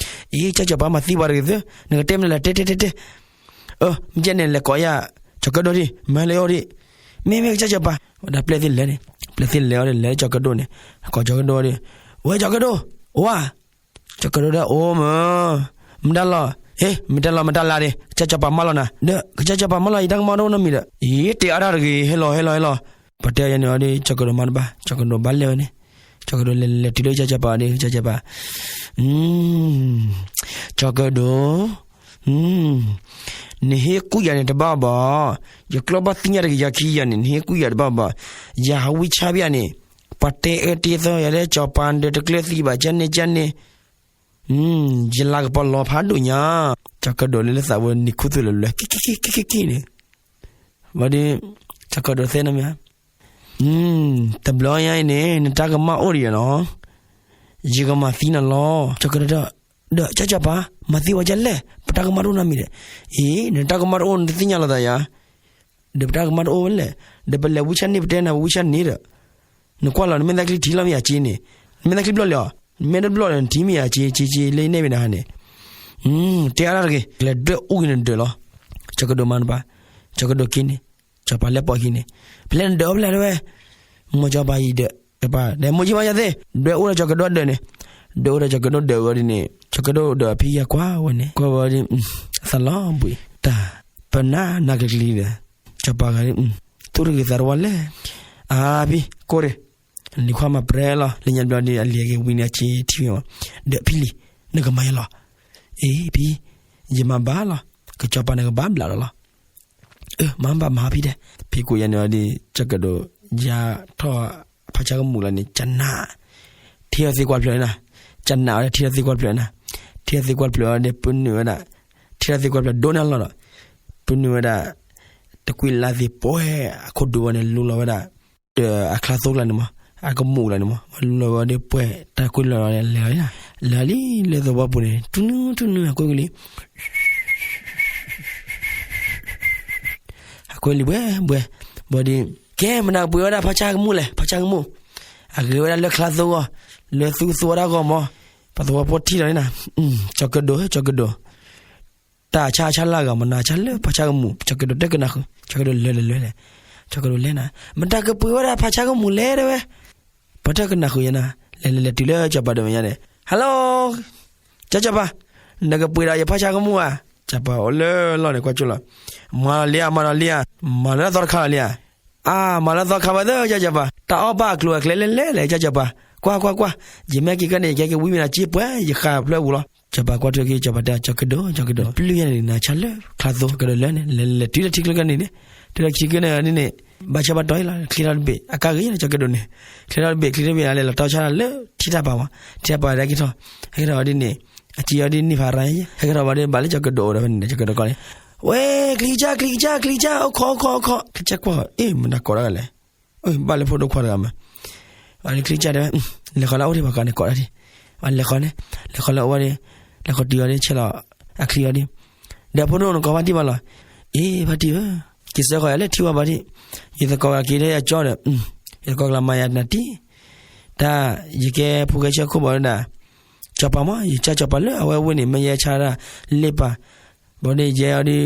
အ့ ကၠၢ်ကၠီၤပၤမၤသံပှၤတဂ့ၤသု, နကတဲမနုၤလဲၣ် တဲတဲတဲတဲ, အၢ မ့ၢ်ကဲန့ၣ် လဲၤကိးယၤ, ကၠီၤကဒိၣ်ဒံး မၤလၢယအိၣ်ဒံး, မ့ၢ်မ့ၢ်ကစၢ်ကၠီၤပၤ, ဝဲဒၣ်ပျဲၢ်သ့ၣ်လဲၤန့ၣ်, ပျဲၢ်သ့ၣ်လဲၤအီၤဒီး လဲၤလၢကၠီၤကဒိၣ်န့ၣ်, ကိးကၠီၤကဒိၣ်ဒီး, ဝဲကၠီၤကဒိၣ်, အိၣ်ဧါ, ကၠီၤကဒိၣ်ဒီး အိၣ်မး, မတၤလီၤ, ဟ့ မတၤလီၤမတၤလီၤဒံး ကစၢ်ကၠီၤပၤမၢလီၤနၤ, ဒီးကစၢ်ကၠီၤပၤမၢလီၤ ယတၢ်ကမၣ်တအိၣ်နီတမံၤဒီး, အ့ တဲအါတၢ်တဂ့ၤ ဟဲလီၤ ဟဲလီၤ ဟဲလီၤ, ပှၤတဲယၤန့ၣ်အီၤဒီး ကၠီၤကဒိၣ်မၤတဘၣ် ကၠီၤကဒိၣ်ဘၣ်လဲၤဝဲန့ၣ်, ကၠီၤကဒိၣ်လဲၤလဲၤတုၤလၢကစၢ်ကၠီၤပၤဒီး ကစၢ်ကၠီၤပၤ, ကၠီၤကဒိၣ် နဟ့ၣ်ကူၣ်ယၤန့ၣ်တဘၣ်ဘၣ်, ယကျီၢ်ဘၣ်သံညါတကယၤခံယၤန့ၣ် နဟ့ၣ်ကူၣ်ယၤတဘၣ်ဘၣ်, ယၤဟးဝံဆါဘၣ်ယၤန့ၣ်, ပှၤတဲအၢတဲသီယၤလၢကၠီၤပၤဒီးတကျဲသံဘၣ် ကၠၢန့ၣ်ကၠၢန့ၣ်, ယလၤကပီၤလီၤဖးဒိၣ်ညါ, ကၠီၤကဒိၣ်လၢလၢသးဝဲနံၤခူသူၣ်လၢလၢ က့က့က့က့က့န့ၣ်, ဝဲဒီး, ကၠီၤကဒိၣ်သ့ၣ်န့ၣ်မ့ၢ် တဘျီညါအံၤန့ၣ် နတၢ်ကမၣ်အိၣ်ဒံးလီၤ, ယကမၤသံနၤလီၤ. ကၠီၤကဒိၣ်, ဒီးကၠီၤကၠီၤပၤ, မၤသံဝဲဒ်လဲၣ်, ပတၢ်ကမၣ်တအိၣ်နီတမံၤဒီး, အ့ နတၢ်ကမၣ်တအိၣ်နတသ့ၣ်ညါလီၤသးယၤ, ဒီးပတၢ်ကမၣ်တအိၣ်ဝဲလဲၣ်, ဒီးပလဲၤဝံဆၣ်န့ၣ် ပတဲနၤပဝံဆၣ်န့ၣ်ဒီး, နကွၢ်လီၤ နမဲာ်သၣ်ချံထံလီၤမ့ၢ်ယၤက့န့ၣ်, နမဲာ်သၣ်ချံဘျီၣ်လံဧါ, နမဲာ်တဘျီၣ်ဒီးနထံမ့ၢ်ယၤက့က့က့လၢယနဲၣ်မ့ၢ်နဟါန့ၣ် တဲအါတၢ်တဂ့ၤ, လဲၤဒွဲၣ်အူဂ့ၤနဒၢးလီၤ. ကၠီၤကဒိၣ်မၤတဘၣ်, ကၠီၤကဒိၣ်က့န့ၣ်, ကၠီၤပၤလဲၤပိာ်ခံန့ၣ်, ဖဲလဲၣ်နဒၢးအိၣ်ဖဲလဲၣ်တဲဝဲ, မိၢ်ကၠီၤပၤယံၤဒၢး, ကၠီၤပၤ, ဒီးမိၢ်ကၠံမါယၤသ့ၣ်, ဒွဲၣ်အိၣ်ဒီးကၠီၤကဒိၣ်ဒၢးန့ၣ်, ဒွဲၣ်အိၣ်ဒီးကၠီၤကဒိၣ်ဒၢးဝဲဒ်န့ၣ်, ကၠီၤကဒိၣ်ဒၢးအဖံယၤကွၢ်ဝဲန့ၣ်, ကွၢ်ဝဲဒ်, အသးလီၤဘှံး, တၢ်, ပနၢ်နၢ်ကကလံၤဒီး, ကၠီၤပၤဂၤဒ်, သူၣ်တဂ့ၤသးတဝါလဲၣ်, အါဖံ, ကိၢ်တဂ့ၤ လံၤခွါမၤပြဲလီၤ လၢညါဘျီဒီး အလံၤအဂ့ၤဝံၤန့ၣ် အစ့ထံဝံၤမး, ဒီးဖံလံၤ, နကမၤယၤလီၤ. အ့ ဖံ, ယမၤဘၣ်လီၤ, ကစီၤပၤနကဘၣ်ဘျးဒီးလီၤ. အၢ မၤဘၣ်မၤဖံတဲ, ဖံကိးယၤန့ၣ်အီၤဒီး ကၠီၤကဒိၣ်, ယၤထီၣ်ဖါဆါကမူၣ်လီၤန့ၣ် ကနၣ်, ထံၣ်အီၤသံကွၢ်ဖျၢၣ်နၤ, ကနၣ်အီၤဒီးထံၣ်အီၤသံကွၢ်ဖျၢၣ်နၤ, ထံၣ်အီၤသံကွၢ်ဖျၢၣ်အီၤဒီး ပုၢ်နုာ်ဝဲဒၣ်, ထံၣ်အီၤသံကွၢ်ဖျၢၣ်ဒိၣ်န့ၢ်လီၤဒီး, ပုၢ်နုာ်ဝဲဒၣ်, တကွံာ်လါသ့ၣ်ပှဲၤ, အခိၣ်ဒူဝဲန့ၣ် လူလီၤဝဲဒၣ် ဒီးအချါသိကျါန့ၣ်မး, အကမူၣ်ကျါန့ၣ်မး, လူလီၤဝဲဒီးပှဲၤ တၢ်ကွံာ်လီၤဒီးလဲၤလီၤ, လဲၤလံလၢသဝီပူၤန့ၣ် ထူနူထူနူအကွံာ်ကွံာ်လံ, အကွံာ်လံဘှဲဘှဲ, ဘၣ်ဒီး, ကဲ မတၤကပှ့ၤဝဲဒၣ်ဖါဆါကမူၣ်လဲၣ် ဖါဆါကမူၣ်, အဂ့ၤဝဲဒၣ်လၢချါသိအဂီၢ်, လၢသူသူဝဲဒၣ်ဂီၢ်မး, ပှၤသဝီဖိထံၣ်လီၤန့ၣ်နၤ, ကၠီၤကဒိၣ် ကၠီၤကဒိၣ် တၢ်ဆါဆါလၢအဂၤမနၤဆါလၢဖါဆါကမူၣ် ကၠီၤကဒိၣ်တကနၣ်ဃုာ် ကၠီၤကဒိၣ်လဲၤလဲၤလဲၤလဲၤ, ကၠီၤကဒိၣ်လဲၤနၤ, မတၤကပှ့ၤဝဲဒၣ်ဖါဆါကမူၣ်လဲၣ်တဲဝဲ, ပှၤတကနၣ်ဃုာ်ယၤနၤ, လဲၤလဲၤလဲၤတုၤလၢစီၤပၤဒိၣ်မဲာ်ညါန့ၣ်, Hello, စီၤပၤ, နကပှ့ၤဒီးယဖါဆါကမူၣ်ဧါ, စီၤပၤအိၣ်လၢလီၢ်န့ၣ်ကွၢ်ကၠိလီၤ, မၤလီၤလံဧါ မၤလီၤလံဧါ, မၤလၢသီတခါလီၤလံဧါ အါ မၤလၢသီခါဘၣ်သၢ ကၠီၤကၠီၤပၤ, တၢ်အီၣ်ဘၣ်အကျိၤအကျဲလဲၣ်လဲၣ်လဲၣ် ကၠီၤကၠီၤပၤ, ကွၢ်ကွၢ်ကွၢ်, ယမ့ၢ်က့ၤကဲန့ၣ် ယကဲက့ၤဝံမ့ၢ်နၤက့ပှဲၤ ယဃာ်ဖျၢၣ်ပူၤလီၤ. ကၠီၤပၤကွၢ်ထံက့ၤ ကၠီၤပၤတဲ ကၠီၤကဒိၣ် ကၠီၤကဒိၣ် ပျုၢ်ယဲန့ၣ် နၤဆါလၢချါသိ ကဒိၣ်လၢန့ၣ် လဲၤလဲၤတုၤလၢထံကျိကဲန့ၣ်န့ၣ်, တုၤလၢထံကျိန့ၣ်န့ၣ်, ဘၣ်ဆၢဘၣ်တီၤအံၤလီၤ ချ့ထီၣ်တဘ့ၣ် အကါဂ့ၤလီၤ ကၠီၤကဒိၣ်န့ၣ်, ချ့ထီၣ်တဘ့ၣ် ချ့ထီၣ်တဘ့ၣ် အလဲၤလီၤတီဆါလၢထံတၢ်ပၤမး, ထံတၢ်ပၤဒၣ်က့ၤထီၣ်, ဟဲက့ၤထီၣ်ဝဲဒ်န့ၣ်, အစံးအီၤဒ်န့ၣ်ဖးရါ, ဟဲက့ၤထီၣ်ဝဲဒ်ဘၣ်လၢကၠီၤကဒိၣ်အိၣ်ဒီးဖဲန့ၣ် ကၠီၤကဒိၣ်ကီးန့ၣ်, ဝဲ ချံကစၢ် ချံကစၢ် ချံကစၢ် အိၣ်ခိး အိၣ်ခိး အိၣ်ခိး, ချံကစၢ်ကွၢ်, အ့ မတၤကိးတၢ်လဲၣ်, ဘၣ်လၢဖိဒိၣ်ခွါတဂၤမး, အန့ၣ်ချံကစၢ်တဲဝဲ, လဲၤဃီၤလၢအိၣ်ထံၣ်ပှၤကိးန့ၣ်ကိးတၢ်ထံၣ်, အလဲၤဃီန့ၣ်, လဲၤဃီလၢအဝဲဒၣ်, လဲၤဃီတုၤအီၤဒ်ဆဲးလီၤအချံအီၤဒ်, ဒီးဖိဒိၣ်နကိးဖါတံၢ်ဘၣ်လီၤ. အ့ ဖါတံၢ်ဧၢ, က့ၤစၢဃီၤယၤလၢထံဝါဘၣ်ဒ်, ယသကိးဂၤက့ၤလၢယကၠီဒီး, ယသကိးကလီၤမၤယၤနၤတံၢ်, တၢ်ယကဲဖိဃဲဆၢခိၣ်ဘၣ်ဒၣ်, စီၤပၤမ့ၢ် ယကၢ်စီၤပၤလၢအဝဲဝ့ၢ်န့ၣ် မ့ၢ်ယဲဆါဒၣ်လ့ပၢ်, ဘၣ်ဒ်ယဲအီၤဒ်,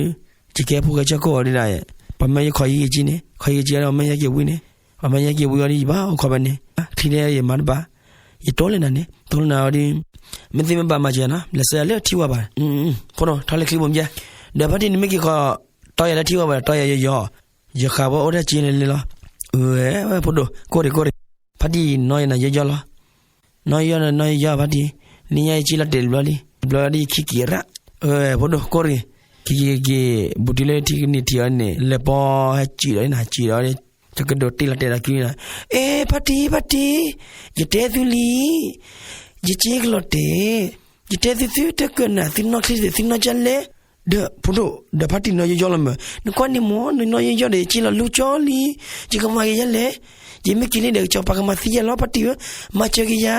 ယကဲဖိဃဲဆၢခိၣ်အီၤဒ်ဒၣ်, ပှၤမ့ၢ်ယခီယက့ၤက့ၤန့ၣ်, ခီယက့ၤက့ၤဒီး မ့ၢ်ယဲက့ၤဝံၤန့ၣ်, ပှၤမ့ၢ်ယဲက့ၤဝံၤအီၤဒ် ယဘၣ်အိၣ်ခိးဘၣ်န့ၣ်, ချံန့ၣ်ယမၤတဘၣ်, ယတိၢ်လၢနၤန့ၣ် တိၢ်လၢနၤအီၤဒ်, မ့ၢ်သ့မ့ၢ်ဘၣ်မၤစၢၤနၤ လဲၤစၢၤယၤလၢထံဝါဘၣ်, ဖိဒိၣ်ထီၣ်လၢချံဘိမ့ၢ်ယဲ, ဒီးဖါတံၢ်နမ့ၢ်က့ၤဃီၤ, တီယၤလၢထံဝါဘၣ်ဒီး တီယၤယီၤယီၤ, ယဃးဝဲအိၣ်ထဲက့ၤလဲၤလဲၤလီၤ, ဝဲဖိဒိၣ် ကိၢ်တ့ၢ်ကိၢ်တ့ၢ်, ဖါတံၢ်နီၢ်ယၤနၤယီၤယီၤလီၤ, နီၢ်ယီၤနီၢ်ယီၤဖါတံၢ်, လၢညါယက့ၤလီၤတဲာ်တဘျီလံ, တဘျီလီၤဒ်ယခံက့ၤရၣ်, ဝဲဖိဒိၣ်ကိၢ်တ့ၢ်, က့ၤက့ၤက့ၤ, ဘူးတုၤလၢထံကနံၣ်ထံးအီၤန့ၣ် လဲၤပီဟဲစံၣ်ဒီးနၤစံၣ်ဒီး, ကၠီၤကဒိးတ့ၢ်လီၤတဲာ်ဒီးက့ၤနၤ, အ့ ဖါတံၢ် ဖါတံၢ်, ယတဲသုလံ ယက့ၤကလီၤတဲာ်, ယတဲသုသုတကၢၢ်နၤ သုနီၢ်ချံသုနီၢ်ကၢ်လဲၣ်, ဒီးဖိဒိၣ် ဒီးဖါတံၢ်နီၢ်ယီၤယီၤလီၤမး, နကွၢ်န့ၣ်မ့ၢ် နနီၢ်ယီၤယီၤဒီး ယက့ၤလီၤလူကၠီလံ, ယကမၤက့ၤယဲလဲၣ်, ယမ့ၢ်က့ၤလံဒီး ကစီၤပၤကမၤသံယဲလီၤ ဖါတံၢ်ဧၢ, မၤစၢၤက့ၤယၤ,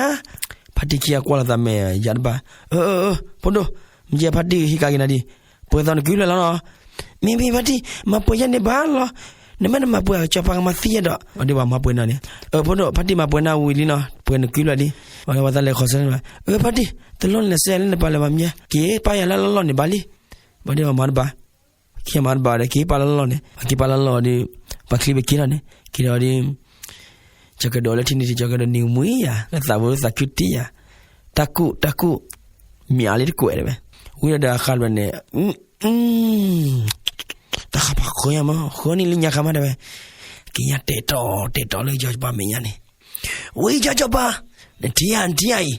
ဖါတံၢ်ခံဂၤကွၢ်လိာ်သးမဲာ်ယၤတဘၣ်, အၢ အၢ အၢ ဖိဒိၣ်, မ့ၢ်ယဲဖါတံၢ်ဟံးက့ၤနၤဒ်, ပှဲၤသိးနကုၢ်ဖျၢၣ်လီၤနီၤ မ့မ့ၢ်ဖါတံၢ် မၤပှဲၤယဲန့ၣ်ဘၣ်လီၤ, နမ့ၢ်တမၤပှဲၤ ကစီၤပၤကမၤသံယဲဒီး အဒိးဘၣ်မၤပှဲၤနၤန့ၣ်, အၢ ဖိဒိၣ် ဖါတံၢ်မၤပှဲၤနၤဝံၤလံနီၤ, ပှဲၤနကုၢ်ဖျၢၣ်လံ, ဝဲသးလဲၤဃီၤစၢၤန့ၣ်ဘၣ်, အၢ ဖါတံၢ် တလိၣ်နလဲၤစၢၤလၢနပာ်လၢၤဘၣ်မ့ၢ်ယဲ, က့ၤပာ်ယၤလၢလီၢ်လီၢ်န့ၣ်ဘၣ်လံ, ဘၣ်ဒ်ဘၣ်မၤတဘၣ်, ခံမၤတဘၣ်ဒီး က့ၤပာ်လၢလီၢ်လီၢ်န့ၣ် ပှၤက့ၤပာ်လၢလီၢ်လီၢ်ဒီး, ပှၤချံပက့ၤထီၣ်န့ၣ် က့ၤထီၣ်ဒီး ကၠီၤကဒိးလၢထံန့ၣ်ထံး ကၠီၤကဒိးန့ၣ်မှံယၤ လၢသးဝဲသးခုတံၢ်ယၤ, တၢ်ကူၣ် တၢ်ကူၣ်, မ့ၢ်အါလံတကွဲးတဝဲ, ဝံၤဒီးအဃါတဝဲန့ၣ်, တၢ်ဃးပှၤဃၢညါမး ဃၢန့ၢ်လၢညါခါမးတဝဲ, က့ၤညါတဲာ်တီၤတဲာ်တီၤလၢကစီၤပၤမဲာ်ညါန့ၣ်, ဝံၤကစီၤပၤ, နထံၣ်ဧါ နထံၣ်ဧါအံၤ,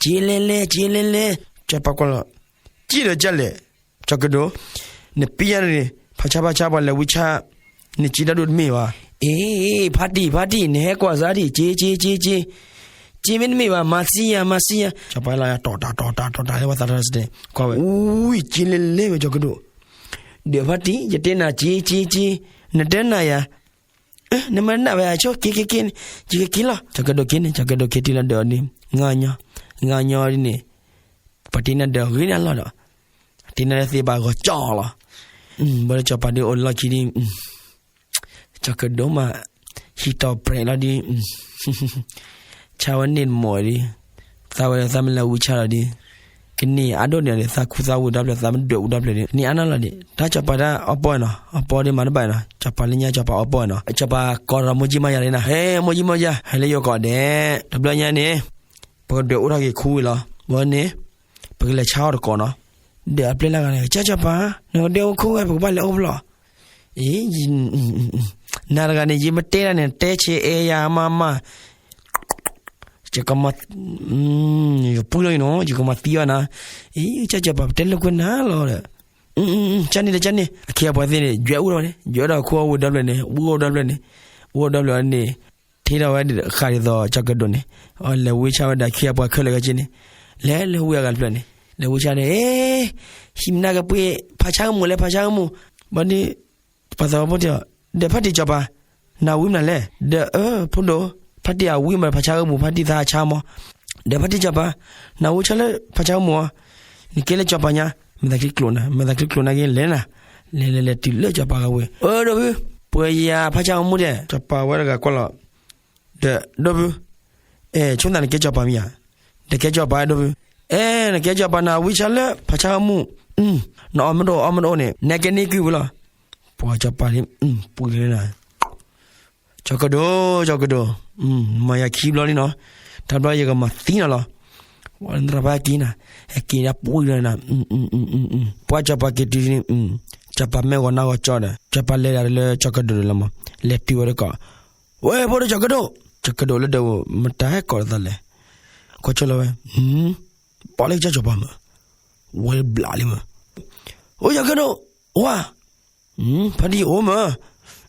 က့ၤလဲၤလဲၤ က့ၤလဲၤလဲၤ, ကစီၤပၤကွၢ်လီၤ, က့ၤဒီးကလဲၣ်, ကၠီၤကဒိး, နပံယါန့ၣ် ဖးဆါဖးဆါပှၤလဲၤဝံဆါ, နက့ၤတၢ်ဒိၣ်တမ့ၢ်ဘၣ်, အ့ ဖါတံၢ် ဖါတံၢ် နဟဲကွၢ်စၢ်ဒံး က့ၤ က့ၤ က့ၤ က့ၤ, က့ၤမ့တမ့ၢ်ဘၣ် မၤသံယၤ မၤသံယၤ, ကစီၤပၤလီၤယၤ တီၤတၢ် တီၤတၢ် တီၤတၢ် လၢပှၤသးတၢ်စတဲ, ကွၢ်ဝဲ အူဝံၤ က့ၤလဲၤလဲၤဝဲကၠီၤကဒိး, ဒီးဖါတံၢ် ယတဲနၤ က့ၤ က့ၤ က့ၤ, နတဲနၤယၤ နမ့ၢ်နၢ်ဝဲအဆိ က့ၤ က့ၤ က့ၤ, ယကက့ၤလီၤ, ကၠီၤကဒိးက့ၤန့ၣ် ကၠီၤကဒိးက့ၤတုၤလီၤဒီးအီၤန့ၣ် ငါညီ, ငါညီဒ်န့ၣ်, ပှၤတ့နၤဒီးဂ့ၤန့ၢ်အလီၢ်ဒီး, တ့နၤလၢသ့ဘၣ်ဂီၤကၠီလီၤ, ဘၣ်လၢကစီၤပၤဒုးအိၣ်လီၢ်ခံဒ် ကၠီၤကဒိးမး, ဟံးတီၤပြဲးလီၤဒ်, ဆါဝဲန့ၣ်တမီၢ်ဒ်, သးဝဲဒီးသးမ့ၢ်လဲၤဝံဆါလီၤဒ်, ကန့ၢ်အါဒိၣ်န့ၣ်ဒီး သးခူသးဝ့ၤဒီဖျၢၣ် သးမ့ၢ်ဒွဲၣ်အူဒီဖျၢၣ်ဒီး ကန့ၢ်အါနီၢ်လီၤဒံး, တၢ်ကစီၤပၤတၢ်အီပီၢ်နီၤ အီပီၢ်ဒ်မၤတဘၣ်နီၤ ကစီၤပၤလၢညါကစီၤပၤအီပီၢ်နီၤ ကစီၤပၤကိးဒီးမိၢ်ကၠံမါယၤန့ၣ်နီၤ ဟဲ မိၢ်ကၠံမါယၤ ဟဲလၢယိၤကီးဒဲး တဘျီညါန့ၣ် ပကဒွဲၣ်အူထီၣ်က့ၤခူဝ့ၤလီၤ ဘၣ်န့ၣ် ပကလဲၤဆါအီၤတကိးနီၤ ဒီးအပျဲၢ်လၢဂၤန့ၣ် ကၠီကၠီပၤ နကဒွဲၣ်အူခူဝ့ၤ ပကဘၣ်လဲၤအိၣ်ဖျီၣ် အံၤ နၤတဂၤန့ၣ် ယမ့ၢ်တဲဒၣ်န့ၣ် တဲဆံးအဲၣ်ယၤမးမး ယကမၤ ယပှံၢ်လီၤအံၤနီၤ ယကမၤသံဘၣ်နၤ အံၤ ကၠီကၠီပၤ ပတဲလိာ်ကွဲနၤလီၤဒီး ကၠီန့ၣ်ဒီးကၠီန့ၣ် အခ့အပှၤသ့ၣ်န့ၣ် ယွဲၣ်အိၣ်ဒီးန့ၣ် ယွဲၣ်ဒီးခူအဝ့ၤဒီဖျၢၣ်န့ၣ် ဝံအိၣ်ဒီဖျၢၣ်န့ၣ် ဝံအိၣ်ဒီဖျၢၣ်န့ၣ် ထံၣ်ဒီးဝဲဃးဒ်သိးကၠီကဒိးန့ၣ် လဲၤဝံဆါဝဲဒၣ်ခံအပှၤခဲလၢာ်ခဲဆ့န့ၣ် လဲၤလၢဝံအဂၤတဖျၢၣ်န့ၣ် လဲၤဝံဆါန့ၣ် ဟံးမနၤကပှ့ၤ ဖးဆါကမူၣ်လဲၤဖးဆါကမူၣ် ဘၣ်ဒီး ပှၤသးဝဲဖိတံၢ်အီၤ ဒီးဖါတံၢ်ကၠီပၤ နၤဝံမနုၤလဲၣ် ဒီးအၢ ဖိဒိၣ် ဖါတံၢ်အဝံမးဖးဆါကမူၣ် ဖါတံၢ်သးဆါမး ဒီးဖါတံၢ်ကၠီပၤ နၤဝံဆါလၢဖးဆါကမူၣ်အီၤ နကဲလၢကၠီပၤညါ မဲာ်သးချံကျိးနၤ မဲာ်သးချံကျိးနၤက့ၤလဲၤနၤ လဲၤလဲၤလဲၤတုၤလၢကၠီပၤဂၤဝ့ၢ် အၢ ဒီပုၢ် ပှ့ၤယၤဖးဆါကမူၣ်ဒဲး ကၠီပၤဝဲတဂၤကွၢ်လီၤ ဒီး ဒီပုၢ် အဲ ဆိသးနကဲကၠီပၤမ့ၢ်ဧါ နကဲကၠီပၤ ဒီပုၢ် အဲ နကဲကၠီပၤ နၤဝံဆါလၢဖးဆါကမူၣ် နအီၣ်မ့ၢ်တအိၣ် အီမ့ၢ်တအိၣ်န့ၣ် နကဲန့ၢ်ကုၢ်ဝံၤလီၤ ပှၤကၠီပၤန့ၣ် ပှံၤလၢနၤ ကၠီကဒိး ကၠီကဒိး မၤယၤခံဘျီလံနီၤ တဘျီယကမၤသံနၤလီၤ နသရၣ်ဖးက့ၤနၤ ဟဲက့ၤဒၣ်ပှံၤလၢနၤ ပှၤကၠီပၤက့ၤတုၤန့ၣ် ကၠီပၤမ့ၢ်ဂီၤနၢ်ဂီၤကၠီဒီး ကၠီပၤလဲၤဒၣ်လၢကၠီကဒိးဒီးလီၤမး လဲၤတုၤဝဲတကိး ဝဲ ဖိဒိၣ်ကၠီကဒိး ကၠီကဒိးလၢဒၢးဝဲ မတၤဟဲကိးလီၤသးလဲၣ် ကွၢ်ဆိလီၤဝဲ ပီၣ်လၢကစၢ်ကၠီပၤမး ဝဲဘျးလံမး အိၣ်ကၠီကဒိး အိၣ်ဧါ ဖါတံၢ်အိၣ်မး အ့ မ့ၢ်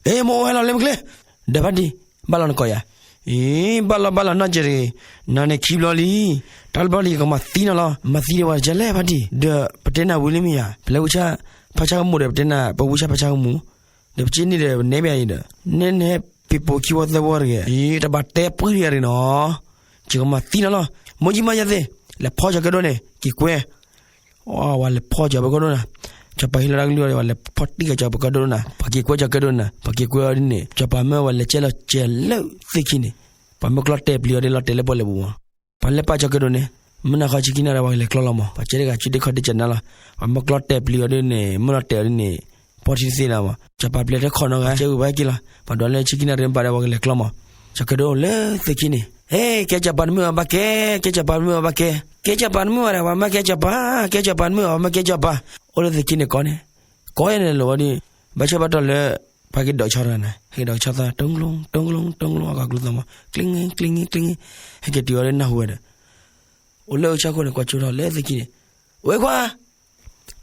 အိၣ်ဟဲလီၤလၢမ့ၢ်ချ့ ဒီးဖါတံၢ် ဘၣ်လီၤနကိးယၤ အ့ ဘၣ်လီၤဘၣ်လီၤနီၢ်ကဲတဂ့ၤ နၤန့ၣ်ခံဘျီလံ တၢ်တဘျီလံကမၤသံနၤလီၤ မၤသံဒံးဝဲတကဲလဲၣ်ဖါတံၢ် ဒီးပတဲနၤဝံၤလံမ့ၢ်ဧါ ပလဲၤဝံဆါ ဖးဆါကမူၣ်ဒီးပတဲနၤ ပဝံဆါဖးဆါကမူၣ် ဒီးပက့ၤန့ၢ်ဒီးပနဲဘၣ်အံၤဒီး နဲနဲပ့ၤပိာ်ခံဝီသၢဝီတဂ့ၤ အံၤတဘၣ်တဲပှံၤတဂ့ၤနီၤ ယကမၤသံနၤလီၤ မိၢ်ကၠံမါယၤသ့ၣ် လဲၤဖီၣ်ကၠီၤကၢၣ်ဒိၣ်န့ၣ် က့ၤကွဲ ဝဲလဲၤဖီၣ်ကၠီၤပကၢၣ်ဒိၣ်နၤ, စီၤပၤဟ့ၣ်လီၤတၢ်ကလုၢ်အီၤဒီး ဝဲလဲၤဖီၣ်တံၢ်ကၠီၤပကၢၣ်ဒိၣ်နၤ, ပှၤက့ၤကွဲကၠီၤကၢၣ်ဒိၣ်နၤ, ပှၤက့ၤကွဲအီၤဒ်န့ၣ် စီၤပၤမၢဝဲလဲၤကဲလီၤကဲၤလၢသ့ၣ်ခံန့ၣ်, ပှၤမၢကျီတဲာ်ပျံၤအီၤဒ်လီၤတဲာ်လၢပီၣ်လဲၣ်ပူၤမး, ပှၤလဲၤပာ်ကၠီၤကၢၣ်ဒိၣ်န့ၣ်, မုၢ်နၤခီဆံခံနၣ်ရံၣ်ပှၤကလဲၤကျီလီၤမး, ပှၤကဲတဂၤဆူဒ့ခီဒ့ကၠနါလီၤ, ပှၤမၢကျီတဲာ်ပျံၤအီၤဒ်န့ၣ် မၢလီၤတဲာ်အီၤဒ်န့ၣ်, ပီၣ်ထံတသ့လီၤမး, စီၤပၤပျဲတခီနီၤဂၤ ကဲဝံၤပှၤဟဲက့ၤလီၤ, ပှၤဒိးလၢဆံခံနၣ်ရံၣ်မ့ၢ်ဘၣ်ဒီး ပှၤကလဲၤကျီမး, ကၠီၤကၢၣ်ဒိၣ်လၢသ့ၣ်ခံန့ၣ်, ဟဲ ကဲစီၤပၤတမုာ်အီၤဘၣ်ကဲ, ကဲစီၤပၤတမုာ်အီၤဘၣ်ကဲ, ကဲစီၤပၤတမုာ်ဘၣ်ဒီး ပှၤမၢကဲစီၤပၤ, ကဲစီၤပၤတမုာ်အီၤ ပှၤမၢကဲစီၤပၤ, အိၣ်လၢသ့ၣ်ခံန့ၣ်ကိးန့ၣ်, ကိးယဲၢ်န့ၣ်လီၤဝဲဒီး, ဘၣ်ဆၣ်ဘၣ်တီၢ်လၢ ပှၤက့ၤဒိးကဆီတဂၤန့ၣ် ဟဲက့ၤဒိးကဆီသး တိကလိ တိကလိ တိကလိ အဂီၢ်ကျိၤသးမး ကျ့င့ ကျ့င့ ကျ့င့, ဟဲက့ၤတုၤအီၤလၢနၢ်ဟူဝဲဒီး, အိၣ်လၢအကဆီခိၣ်န့ၣ် ကွၢ်ကၠိထီၣ်လၢသ့ၣ်ခံန့ၣ်, ဝဲခွါ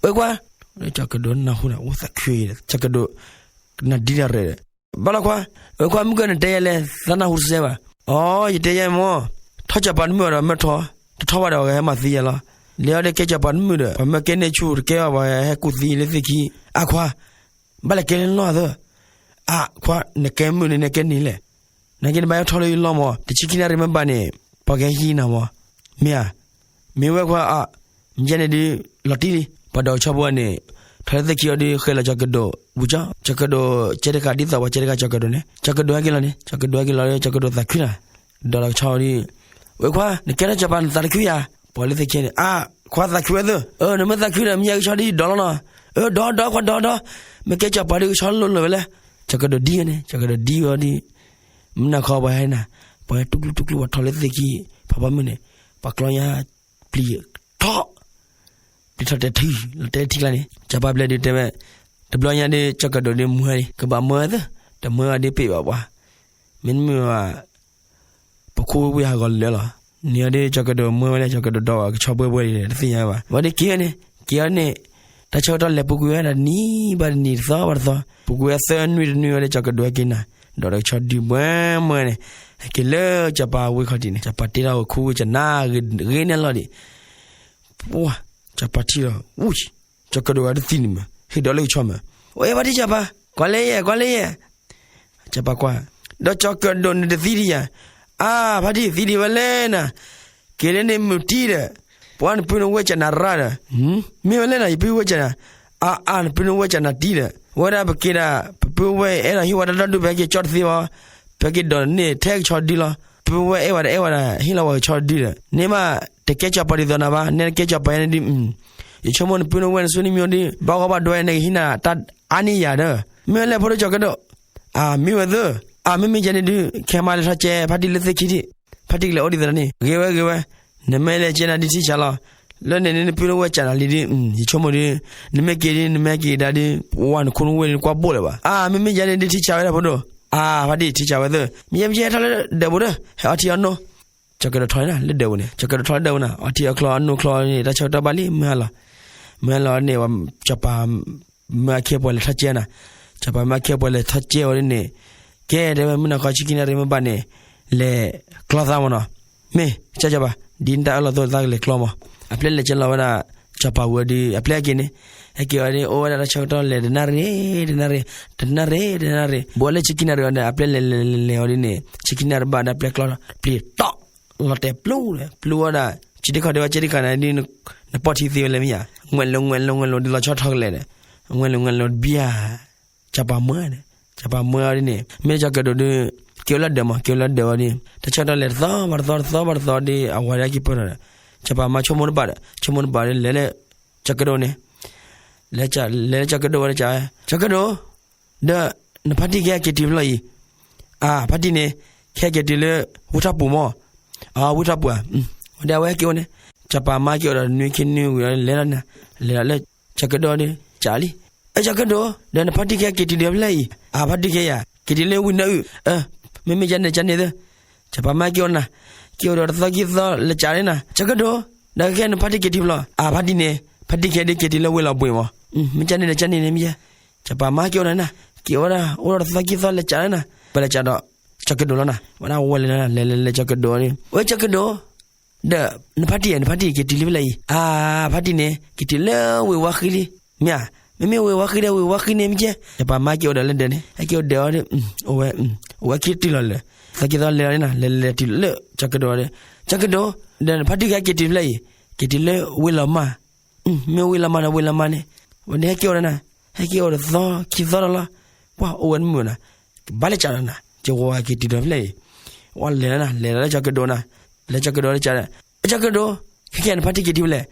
ဝဲခွါ, ကၠီၤကၢၣ်ဒိၣ်နၢ်ဟူန့ၣ် အိၣ်သးခုအံၤဒီး ကၠီၤကၢၣ်ဒိၣ် နၢ်ဒံတၢ်ရဲၣ်ဒီး, ဘၣ်လီၤခွါ, ဝဲခွါ မုၢ်ကၢၢ်နတဲယဲလဲၣ် သးနၢ်ဟူတစဲးဘၣ်, အိ ယတဲယဲမး, ထီၣ်စီၤပၤတမုာ်အီၤဒီးမၢထီ, တထီၣ်ဘၣ်ဒီးပှၤကဟဲမၤသံယဲလီၤ, လဲၤအီၤဒီးကဲစီၤပၤတမုာ်ဒီး ပှၤမၢကဲန့ၢ်ဆူၣ်တကဲဘၣ် ပှၤဟဲကူၣ်သံလၢသ့ၣ်ခံ, အါခွါ ဘၣ်လဲၤကဲလၢလီၢ်သၢ, အါခွါ နကဲမုာ်န့ၣ် နကဲန့ၣ်လဲၣ်, နာ်က့နဘၣ်ဟဲထီၣ်လၢယလီၢ်မး တဆံခံနၣ်ရံၣ်မ့ၢ်ဘၣ်န့ၣ်, ပှၤကဟဲဟံးနၤမး, မ့ၢ်ဧါ, မ့ၢ်ဝဲခွါအါ, မ့ၢ်ယဲန့ၣ်ဒုး လီၤတံၢ်လံ, ပှၤဒိးကဆီဖိန့ၣ်, ထီၣ်လၢသ့ၣ်ခံအီၤဒုး ဃဲလီၤကၠီၤကၢၣ်ဒိၣ်ဝံၤကၠီ, ကၠီၤကၢၣ်ဒိၣ်ကဲတခါဒ်သိးပှၤကဲတခါကၠီၤကၢၣ်ဒိၣ်န့ၣ်, ကၠီၤကၢၣ်ဒိၣ်ဟဲက့ၤလီၤန့ၣ် ကၠီၤကၢၣ်ဒိၣ်ဟဲက့ၤလီၤဒီး ကၠီၤကၢၣ်ဒိၣ်သးခုနၤ, ဒိးလီၤကဆီဒုး, ဝဲခွါ နကဲထီၣ်စီၤပၤနသးတခုယၤ, ပှၤလၢသ့ၣ်ခံန့ၣ် အါခွါသးခုဝဲသၢ, အၢ နမ့ၢ်သးခုဒီး မ့ၢ်ယဲကဆီဒုးယဒိးလီၤနီၤ, အၢ ဒိးဒိးခွါဒိးဒိး, မ့ၢ်ကဲစီၤပၤဒုးကဆီလိၤလိၤဝဲလဲၣ်, ကၠီၤကၢၣ်ဒိၣ်ဒံဝဲန့ၣ် ကၠီၤကၢၣ်ဒိၣ်ဒံဝဲအီၤဒုး မုၢ်နၤခီပှၤဟဲနၤ, ပှၤဟဲတူၢ်ကျူတူၢ်ကျူ ပှၤထီၣ်လၢသ့ၣ်ခံ, ဖးဖီမုၢ်န့ၣ်, ပှၤကျီညါပျံၤထီၣ်, ပျံၤထီၣ်တဲထံ, လီၤတဲထံကျါန့ၣ် စီၤပၤပျဲဒုးတဲဝဲ, တဘျီညါဒုး ကၠီၤကၢၣ်ဒိၣ်ဒုးမၢဝဲလံ ကဘၣ်မၢဝဲသၢ, တမၢဝဲဒုးပ့ၢ်ဘၣ်ပှၤ, မ့တမ့ၢ်ဘၣ် ပခိၣ်ဝံဟးဂီၤလၢာ်လီၤ, န့ၣ်အီၤဒုး ကၠီၤကၢၣ်ဒိၣ်မၢဝဲလၢ ကၠီၤကၢၣ်ဒိၣ်ကဆီဘှဲဘှဲဒ်န့ၣ် တသ့ၣ်ညါဘၣ်, ဝံၤဒုးက့ၤဝဲန့ၣ် က့ၤအီၤန့ၣ်, တၢ်ဆၢကတီၢ်လဲၤပူၤကွံာ်ဝဲဒၣ်နံၤဘၣ်တနံၤ တသီဘၣ်တသီ, ပူၤကွံာ်ဝဲသၢနွံတနွံဝံၤဒီး ကၠီၤကၢၣ်ဒိၣ်ဟဲက့ၤနၤ, ဒိးဒီးကဆီဒုးမၢမၢန့ၣ်, ဟဲက့ၤလၢစီၤပၤဝ့ၢ်ခီၣ်ထံးန့ၣ် စီၤပၤတ့ထီၣ်ဝဲခိၣ်ဝံကၠနါဂ့ၤန့ၢ်လီၤဒံး, ပှၤ စီၤပၤထံၣ်လီၤ, အူ, ကၠီၤကၢၣ်ဒိၣ်ဂၤတသံန့ၣ်မး ဟ့ၣ်ဒိးလၢကဆီမး, အိၣ်အ့ၣ်ဖါတံၢ်စီၤပၤ, ကွၢ်လၢယဲ ကွၢ်လၢယဲ စီၤပၤကွၢ်, ဒီးကၠီၤကၢၣ်ဒိၣ်န့ၣ်တသံဒံးယၤ, အါ ဖါတံၢ်သံဒံးဝဲလဲၣ်နၤ, က့ၤလၢန့ၣ်မုၢ်တံၢ်ဒီး, ပှၤနပုၢ်နဝဲၢ်ကၠနၤရၣ်ဒီး, မ့ၢ်ဝဲလဲၣ်နၤ ယပုၢ်ဝဲၢ်ကၠနၤ, အါအါ နပုၢ်နဝဲၢ်ကၠနၤတံၢ်ဒီး, ဝဲဒၣ်ပက့ၤဒၣ် ပပုၢ်ဝဲၢ်အဲၣ်ဒိးဟ့ၣ်ဝဲတၢ်ဒိၣ်ဒိၣ် ပဟဲက့ၤကၠီတသ့ဘၣ်, ပက့ၤဒိးန့ၢ်ထဲကဆီဒုလီၤ, ပုၢ်ဝဲၢ်အဲၣ်ဝဲဒၣ်အဲၣ်ဝဲဒၣ် ဟ့ၣ်လီၤဝဲကဆီဒုဒီး, န့ၣ်မး တကဲစီၤပၤဒ်သိးနၤဘၣ် နဲတကဲစီၤပၤယဲန့ၣ်ဒုး, ယဆိကမိၣ်နပုၢ်နဝဲၢ်နစုနံၣ်မံၤဒုး ဘၣ်ဂီၢ်ဘၣ်ဒွဲ နကဟံးနၤတၢ်အါန့ၢ်ယၤဒီး, မ့ၢ်ဝဲလဲၣ်ဖိဒိၣ်ကၠီၤကၢၣ်ဒိၣ်, အါ မ့ၢ်ဝဲသၢ, အါ မ့မ့ၢ်ယဲန့ၣ်ဒုး ခဲမါလဲၤထီၣ်ကဲ ဖါတံၢ်လၢသ့ၣ်ခံထံး, ဖါတံၢ်ကလဲၤအိၣ်ဒ်သိးန့ၣ် ဂ့ၤဝဲဂ့ၤဝဲ, နမ့ၢ်လဲၤကဲနၤဒုးထံၣ်ဆးလီၤ, လၢန့ၣ်န့ၣ် နပုၢ်နဝဲၢ်ကၠနၤလံဒုး, ယဆိကမိၣ်ဒုး, နမ့ၢ်က့ၤဒုး နမ့ၢ်က့ၤကဒါဒုး ပှၤနခိၣ်နဝဲၢ်ဒုး နကွၢ်ဘိၣ်လၢၤဘၣ်, အါ မ့မ့ၢ်ယဲန့ၣ်ဒုးထံၣ်ဆးဝဲဒၣ်ဖိဒိၣ်, အါ ဖါတံၢ်ထံၣ်ဆးဝဲသၢ, မ့ၢ်ယဲမ့ၢ်ယဲထီၣ်လၢဒၢးပူၤဒီး ဟဲအီထံအီနိ ကၠီၤကၢၣ်ဒိၣ်ထီၣ်န့ၣ်နၤ လၢဒၢးပူၤန့ၣ် ကၠီၤကၢၣ်ဒိၣ်ထီၣ်လၢဒၢးပူၤနၤ အီထံအီကျီအနိကျီန့ၣ် တၢ်ဆၢကတီၢ်ဘၣ်လံ မုၢ်ဟါလီၤ, မုၢ်ဟါလီၤန့ၣ် စီၤပၤမၢအခ့အပှၤလဲၤထီၣ်ကဲနၤ, စီၤပၤမၢအခ့အပှၤလဲၤထီၣ်ကဲဝဲဒၣ်န့ၣ်, ကဲတဲဝဲမုၢ်နၤခီဆံခံနၣ်ရံၣ်မ့ၢ်ဘၣ်န့ၣ်, လဲၤကျီသးမးနီၤ, မ့ၢ် ကၠီၤကၠီၤပၤ ဒ်နတၢ်အၢၣ်လီၤအသိးသးကလဲၤကျီမး, အပျဲၢ်လဲၤကဲလီၤဝဲဒၣ်, စီၤပၤဝဲဒုး အပျဲၢ်ဟဲက့ၤန့ၣ်, ဟဲက့ၤဝဲဒၣ်န့ၣ် အိၣ်ဝဲဒၣ်တၢ်ဆၢကတီၢ်လဲၤတနၣ်ရံၣ် တနၣ်ရံၣ်, တနၣ်ရံၣ် တနၣ်ရံၣ် ဘူးလၢဆံခံနၣ်ရံၣ်ဝဲဒၣ် အပျဲၢ်လဲၤလဲၤလဲၤလဲၤဝဲဒၣ်န့ၣ် ဆံခံနၣ်ရံၣ်ဘၣ်ဒီး အပျဲၢ်ကျီထီၣ် ပျံၤတီၣ် လီၤတဲာ်ပျူၤဒီး ပျူၤဝဲဒၣ် ကၠံတခီဒဲးဝဲ ကၠံတခီန့ၣ်ဒုး နပီၢ်ထံသ့ဝဲလဲၣ်မ့ၢ်ဧါ, ငွဲးလိၤ ငွဲးလိၤ ငွဲးလိၤ ဒ်လီၤဆီထီၣ်ကလဲာ်ဒီး ငွဲးလိၤ ငွဲးလိၤ တဘျီဧါ, စီၤပၤမၢန့ၣ်, စီၤပၤမၢအီၤဒ်န့ၣ် မ့ၢ်စီၤကၢၣ်ဒိၣ်ဒုး က့ၤအိၣ်လၢဒၢးမး က့ၤအိၣ်လၢဒၢးဝဲဒၣ် တၢ်ဆၢကတီၢ်လဲၤတသီဘၣ်တသီ တသီဘၣ်တသီဒီး အဝၤဒၣ်က့ၤပၢၢ်ထီၣ်ဒီး စီၤပၤမၢဆိကမိၣ်တဘၣ်ဒီး ဆိကမိၣ်တဘၣ်ဒီး လဲၤလၢ စီၤကၢၣ်ဒိၣ်န့ၣ် လဲၤလၢစီၤကၢၣ်ဒိၣ်ဝဲဒၣ် စီၤကၢၣ်ဒိၣ် ဒီး နဖါတံၢ်ခဲက့ၤတုၤဖဲလဲၣ်အံၤ, အါ ဖါတံၢ်န့ၣ် ခဲက့ၤတုၤလၢ ဝ့ၢ်ထီၣ်ပူၤမး, အဝ့ၢ်ထီၣ်ပူၤဧါ, ဝဲဒၣ်အဝဲဟဲက့ၤအိၣ်န့ၣ်, စီၤပၤမၢက့ၤအိၣ်ဒီးနွံခံနွံဝံၤဒီး လဲၤလီၤန့ၣ်, လဲၤလီၤလၢ စီၤကၢၣ်ဒိၣ်ဒီး ကးလံ, အဲ စီၤကၢၣ်ဒိၣ် ဒီးနဖါတံၢ်ခဲက့ၤတုၤဒီးဖဲလဲၣ်အံၤ, အါ ဖါတံၢ်ခဲယၤ က့ၤတုၤလၢဝ့ၢ်နၢအုၣ်, မ့မ့ၢ်ယဲန့ၣ် ကန့ၣ်သၢ စီၤပၤမၢက့ၤအိၣ်နၤ, က့ၤအိၣ်ဒီးတသီခံသီလဲၤကးန့ၣ်နၤ, စီၤကၢၣ်ဒိၣ်, ဒီးခဲနဖါတံၢ်က့ၤတုၤဖဲလဲၣ်, အါ ဖါတံၢ်န့ၣ် ဖါတံၢ်ခဲဒုးက့ၤတုၤလၢဝ့ၢ်လီၤဘှံးမး, မ့ၢ်ကန့ၣ်ဒီးကန့ၣ်န့ၣ်မ့ၢ်ယဲ, စီၤပၤမၢက့ၤအိၣ်နၤနၤ, က့ၤအိၣ်ဒၣ် အိၣ်ဒီးတသီခံသီလဲၤကးန့ၣ်နၤ, ပလဲၤကးဒီး စီၤကၢၣ်ဒိၣ်လီၤနၤ, ဝဲဒၣ်ဝဲလဲၤလီၤနၤ လဲၤလဲၤလဲၤ စီၤကၢၣ်ဒိၣ်န့ၣ်, ဝဲ စီၤကၢၣ်ဒိၣ် ဒီး နဖါတံၢ်ဧၢ နဖါတံၢ်က့ၤတုၤလံဖဲလဲၣ်အံၤ, အါ ဖါတံၢ်န့ၣ် က့ၤတုၤလၢဝ့ၢ်ဝါဃံလံ, မ့ၢ်ဧါ, မ့မ့ၢ်ဝ့ၢ်ဝါဃံဒီးဝ့ၢ်ဝါဃံန့ၣ်မ့ၢ်ကဲ, စီၤပၤမၢက့ၤအိၣ်ဒီးလၢဒၢးန့ၣ် ဟဲက့ၤအိၣ်ဒၢးအီၤဒီး အိၣ်ဝဲ, အိၣ်ဝဲခံတုၤလီၤလၢာ်, သီခံသီလဲၤလီၤန့ၣ်နၤ လဲၤလဲၤလဲၤတုၤလၢ စီၤကၢၣ်ဒိၣ်ဒီး ကၠီၤကဒိၣ်, ဒီးနဖါတံၢ်ကဟဲက့ၤတုၤဖဲလဲၣ်အံၤ, က့ၤတုၤလၢဝ့ၢ်လီၤမၢ်, မ့ၢ်ဝ့ၢ်လီၤမၢ်ဒီး ဝ့ၢ်လီၤမၢ်န့ၣ်, ဝဲန့ၣ်ဟဲက့ၤအိၣ်ဒီးနၤ, ဟဲက့ၤအိၣ်ဒီးသီခံသီဒီးလီၤ, ပှၢ်အိၣ်ဝဲတမုာ်နၤ, ကဘၣ်လဲၤကးဒီးနၤ, ကဝဲက့ၤတုၤဒီးဖဲလဲၣ်အံၤ, ဝဲလဲၤလီၤနၤ, လဲၤလီၤလၢကၠီၤကဒိၣ်နၤ, လဲၤကၠီၤကဒိၣ်လၢကၠီၤ, ကၠီၤကဒိၣ်, ခဲကနံၣ်နဖါတံၢ်က့ၤတုၤဖဲလဲၣ်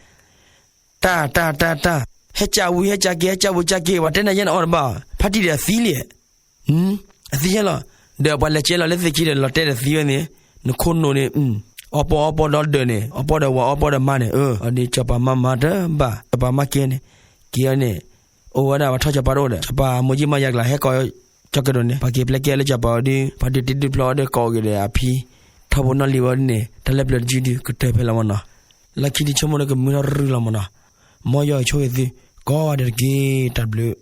တၢ်တၢ်တၢ်တၢ်, ဟဲကးဝံၤဟဲကးက့ၤ ဟဲကးဝံၤကးက့ၤ ပှၤတဲနၤယဲၢ်နအီၣ်တဘၣ်, ဖါတံၢ်ဒီးအသံလံ, အသံယဲၢ်လီၤ, ဒီးပှၤလဲၤကဲလီၤလၢသ့ၣ်ခံဒီး လီၤတဲာ်ဒီးသံဝဲန့ၣ်, နခိၣ်နူာ်န့ၣ်, အီၣ်ပီၣ်အီပီၣ်ဒီဒၢးန့ၣ်, အီၣ်ပီၣ်ဒီးဝၤအီၣ်ပီၣ်ဒီးမါန့ၣ်, အဒ်စီၤပၤမါမၤတဘၣ်, စီၤပၤမါကဲန့ၣ်, က့ၤအီၤန့ၣ်, အိၣ်ဝဲဒၣ်ပှၤထီၣ်စီၤပၤတအိၣ်ဒီး စီၤပၤမိၢ်ကၠံမါယၤကျါ ဟဲကိးကၠီၤကဒိၣ်န့ၣ်, ပှၤက့ၤပျဲကဲလၢစီၤပၤအီၤဒုး, ပှၤဒုးတံၢ်ဒုးဖျီအီၤဒီးကိးက့ၤဒီးအဖံ, ထီဘိနီၣ်လံၤဝဲဒ်န့ၣ်, တၢ်လၢပျၢၤတယုၢ်ဒုး ကတၢၢ်ဖဲလီၤမၢ်နီၤ, လီၢ်ခံတဆၢမိၣ်ဒီးကမုာ်ထီၣ်ရုၢ်လီၤမၢ်နီၤ, မ်ယွၤဆိၣ်ဂ့ၤသု, ကိးဂၤဒဲးတက့ၢ်, တၢ်ဘျုး